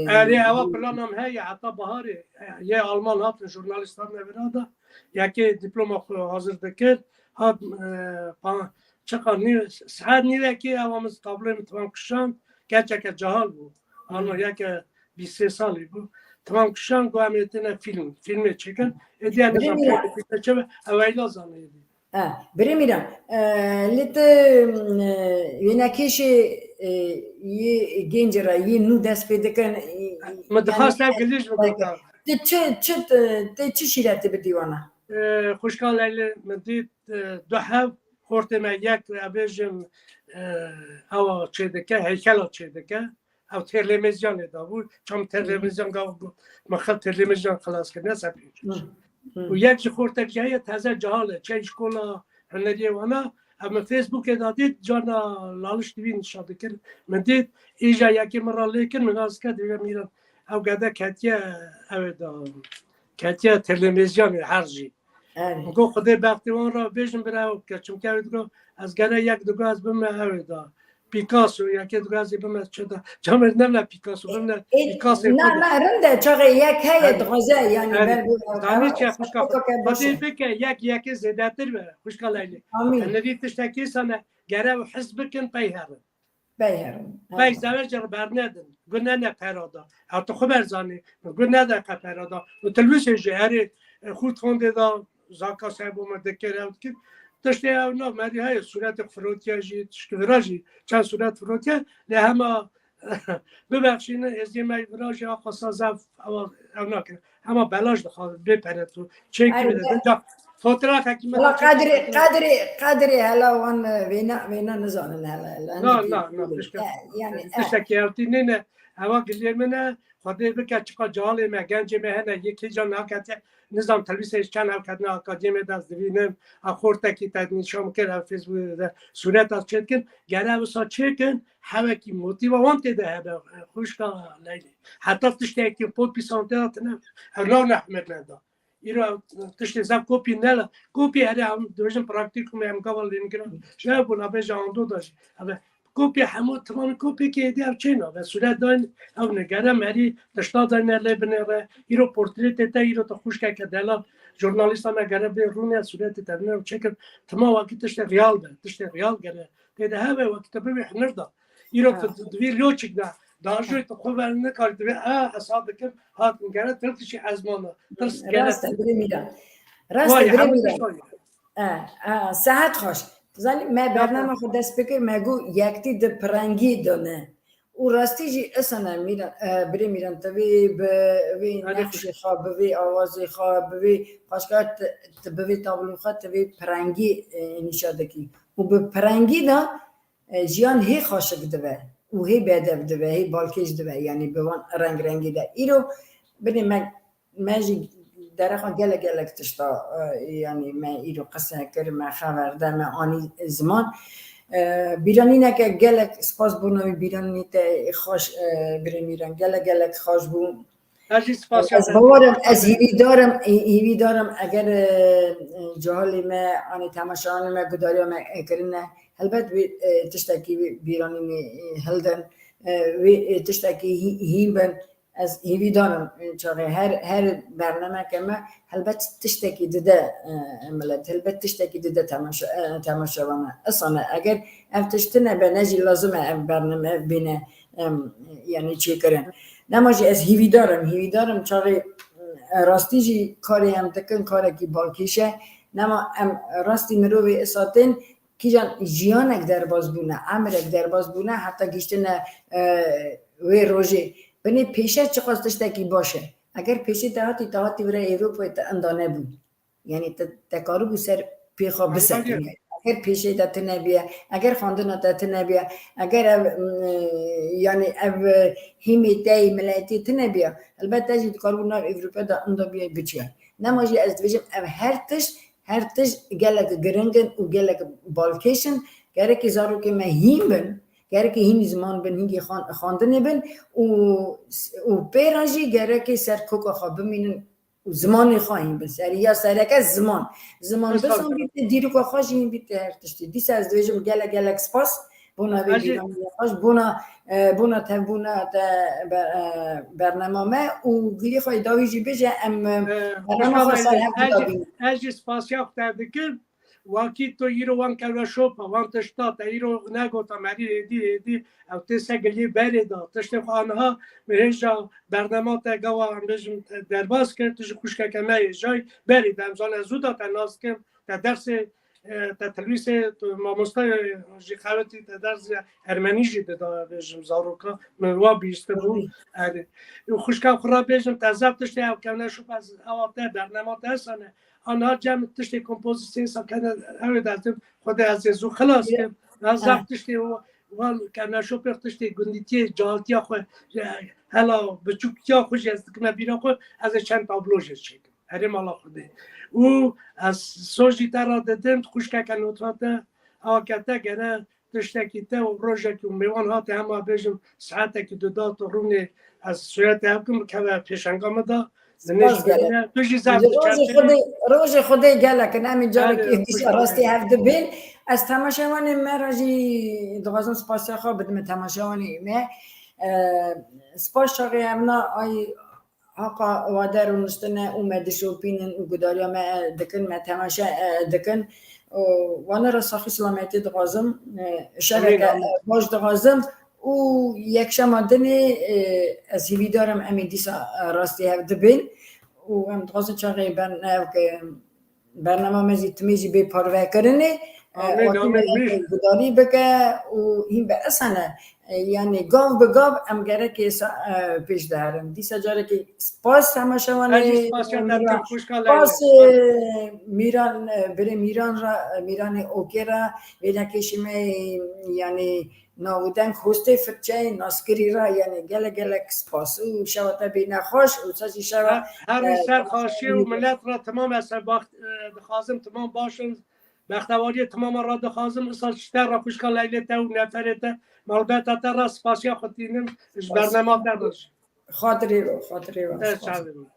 Erê, ewa plana min heye, heta baharê. Yê Alman hatin, jurnalîst hatine vira da. Yekê dîploma xwe hazir dikir. Hat, e, pa-, çiqa nî-, saet nîvekê ewa min tabloyê min tamam kişand. Keçeke cahal bû. Alman Hmm. yeke bîst sê salî bû. Tamam kişand, got em ê têne fîlm, fîlmê çêkin. Êdî em nizam Bilmiyorum. Fîlmê çi be, ew eyla zanê êdî. E, Birê Mîran, e, lê tu, e, wênekêşê, e, yê gêncê re, yê nû dest pê dikin, e, e, Min dixwest yanî, ev gilîş e, bikota. Tu çi, çi, tu, tu çi şîretê bidî wana? E, xwişka Leylê, min dît, e, du heb xortê me yek, e, bêjim, e, ewa çêdike, heykela çêdike. Ew Têrlêmêziyanê da bû. Çam Têrlêmêziyan gav bû. Me xel Têrlêmêziyan xilas kir. Ne ser pênc. Hı, hı. Û yek ji xortek jî heye teze cahal e. Çey şkola huneriyê wana. Ev min Facebookê da dît. Carna Laliş T V nişa dikir. Min dît. Îja yekê min ra lê kir. Min nas ke divê Mîran. Ew gede ketiye ew ê da. Ketiye Têrlêmêziyanê her jî. Evet. Go Xwedê bextê wan re bêjin bira ew bike. Çimkî ew digo, ez gere yek digo ez bime ew ê da. Picasso, yekê digo ez ê bime çi da. Camêr ne bile Picasso, bime E, e, Picasso na, xwe de. Na, rind e, çaxê yek heye Evet. dixwaze, yani Evet. ber bu Zanî çi xwişka Xwedê bike, yek yekê zêdetir be, xwişka Leylê. Amîn. Tenevî tiştekî sane, gere ew his bikin pey herin. Pey herin. Pey zewer ji re bernedin. Gune ne pera da. Ew tu xwe berzanî. Gune de qe pera da. Û telvîzyon jî erê, e, xût fondê da zaka sebo me dikir ew dikir. Tiştê ew na merî heye sûretê firotiye jî, tiştê vira jî, çend sûret firotiye. Lê hema bibexşînin êziyê me vira jî aqasa zaf ew, ew nakin. Hema belaj dixwazin bê pere tu. Çêkî Erê, bide. Dinca fotoğrafekî me Wala qedrê, qedrê, qedrê hela wan, e, vêna, vêna nizanin hela, hela. Na, na, na, tiştek, yani, e. Tiştekî ewtî nîne. Ewa giliyê min e. Xwedê bike çiqa calê me, gencê me hene, yekê can nakete. Nizam telvîzê çend ew ketine akademiyê de ez divînim. A xortekî te nîşan kir, ev Facebookê de sûret ez çêdikin. Gere wisa çêkin, hewekî motîva wan tê de hebe, xwişka Leylê. Heta tiştekî pol pîsan tê de tine, ew nav ne hunermenda. Îro tiştê zaf kopî nela. Kopî erê em dibêjin praktîkum em gava Leningrad. Ji ev bûna bêje ando da jî. Eve kopî hemû, timamî kopî kê êdî ev çêna. Ve sûret dayn ev nigere merî tişta dayne lê binêre. Îro portretê te, îro te xwişkeke delal. Jurnalîsta me gere bê rûnê sûretê te binêre çêkin. Tima wekî tiştê real be. Tiştê real gere. Tê de hebe wekî te bibê huner da. Îro Ha. tu divî loçik da. Dajoy tu xwe ver nikar divê, a, hesab dikim, hat gere tirkişî ezmana. Tirs gere. Rast e, Birê Mîran. Rast e, Birê Mîran. E, e, sehet xweş. Zanî, me bernama xwe dest pê kir, me got yektî di pirengî de ne. Û rastî jî esane mîran, e, birê mîran, te vê bi vê nexşê xwe, bi vê awazê xwe, bi vê paşka te, te bi vê tablo xwe, te vê pirengî, e, nîşa dikî. Û bi pirengî de, e, jiyan hê xaşik dibe û hê bedev dibe, hê balkêş dibe, yanî bi van reng rengî de. Îro binê me me jî derheqa gelek gelek tişta, e, yanî me îro qise kir, me xeber de, me anî ziman. E, bîranîneke gelek spas bona wî, bîranînê te xweş, e, birê mîran, gelek gelek xweş bû. Ez jî spasiya Ez te bawer im, ez hîvîdar im, hî-, hîvîdar im eger, e, e, cahilê me, anî temaşevanê me, gudariya me, e, kirine, helbet wê, e, tiştekî wê bîranînê, e, hildin, e, wê, e, tiştekî hî-, hîn bin. Ez hîvîdar im, e, çaxê her, her bernameke me helbet tiştekî dide, e, milet, helbet tiştekî dide temaşe-, e, temaşevana. Esane, eger ev tişt tine be, ne jî lazim e ev bername bêne, em, yanî çêkirin. Nema jî ez hîvîdar im, hîvîdar im çaxê, e, rastî jî karê em dikin, karekî balkêş e. Nema em rastî mirovê isa tên, kîjan jiyanek derbas bûne, emrek derbas bûne, heta gihiştine, e, wê rojê. Binê pêşe çiqas tiştekî baş e. Eger pêşê te hatî, te hatî vira Ewropayê, te inda nebû. Yanî te, te karibû ser pê xwe bisekine. Eger pêşê te tune biye, eger xwendina te tune biye, eger ev, m, yanî ev, e, hîmê te yê miletî tune biye, helbet te jî dikaribû nav Ewropa de inda biye biçiye. Nema jî ez dibêjim ev her tişt, her tişt gelek giring in û gelek balkêş in. Gerekê zarokê me hîn bin, gerekê hînî ziman bin, hîngê xwan-, xwendinê bin û, û pê re jî gerekê ser koka xwe bimînin û zimanê xwe hîn bin. Serî ya sereke ziman. Ziman Esas. Bizan bîte, dîroka xwe jî hîn bîte her tiştî. Dîsa ez dibêjim gelek gelek spas bona vê bîranîna xweş, bona, e, bona tevbûna te be-, e, bernama me û gilî xwe dawî jî bêje em, e, bernama xwe ser hev bidabînin. Ez jî spasiya xwe te dikim. Wakî tu îro wan kevreşopa, wan tişta te îro negota merî êdî, êdî ew tê se gilî berê da. Tiştê xwe aniha min hêja bernama te gawa em bêjim te derbas kir, tu jî xwişkeke me yê jay berê de, em zane zû da te nas kim, te dersê, e, te tilmîsê, tu mamosta jî xewitî, te ders ermenî jî dida bêjim zaroka, min wa bihîstibû. Erê. Û xwişka xwe re bêjim, te zaf tiştê ew kevreşopa ewa te bernama te hesane. Aniha cem tiştê kompozîsyon sakene ew ê derdim, Xwedê ez ê zû xilas kim. Ez zaf tiştê wan kevneşopê, tiştê gundîtiyê, cahiltiya xwe, hela biçûktiya xwe jî ez dikime bîra xwe, ez ê çend tablo jê çêkim. Erê mala Xwedê. Û ez soz jî te re didim, xwişkeke nota te, ake te gere tiştekî te û rojekî û mêwan hate hema bêjim, saetekî du da tu rûnê ez sûretê hev kim bikeve pêşenga min de. Spas gelek. Tu jî zaf Rojê Xwedê, rojê Xwedê gelek in. Em ê carekî dîsa rastî hev dibin. Ez temaşevanê me re jî dixwazim spasiya xwe bidim temaşevanê me. E, spas çaxê em na ay haqa wa der rûniştine û me dişopînin û gudariya me dikin, me temaşe, e, dikin. Û wana re saxî selametî dixwazim. E, şeveke, e, baş dixwazim. Û yekşema dinê, e, ez hîvîdar im em ê dîsa, e, rastî hev dibin û em dixwazin çaxê bern-, ev ke bernama me jî timê jî bê parvekirinê, e, Amîn, wekî me amîn, ev gudarî bike û hîn be esane, e, yanî gav bi gav em gerekê sa-, e, pêş diherin. Dîsa carekê spas temaşevanê. Ez jî spasiya te dikim, xwişka Leyla. Spas, e, Mîran, e, birê Mîran re, e, Mîranê Okê re, vênekêşî me, yanî Nav û deng hostê firçeyê naskirî re, yanî gelek gelek spas û şewa te bê nexweş û sa jî şewa, Her, her e, wî ser xaşî û milet re timam ez ser baxt, e, dixwazim timam baş in. Bextewariyê timama re dixwazim. Îsal ji te re xwişka Leylê te û neferê te, malbeta te re spasiya xwe tînim ji bernama te re jî. Xatirê we, xatirê we. Te spas. Çavê min.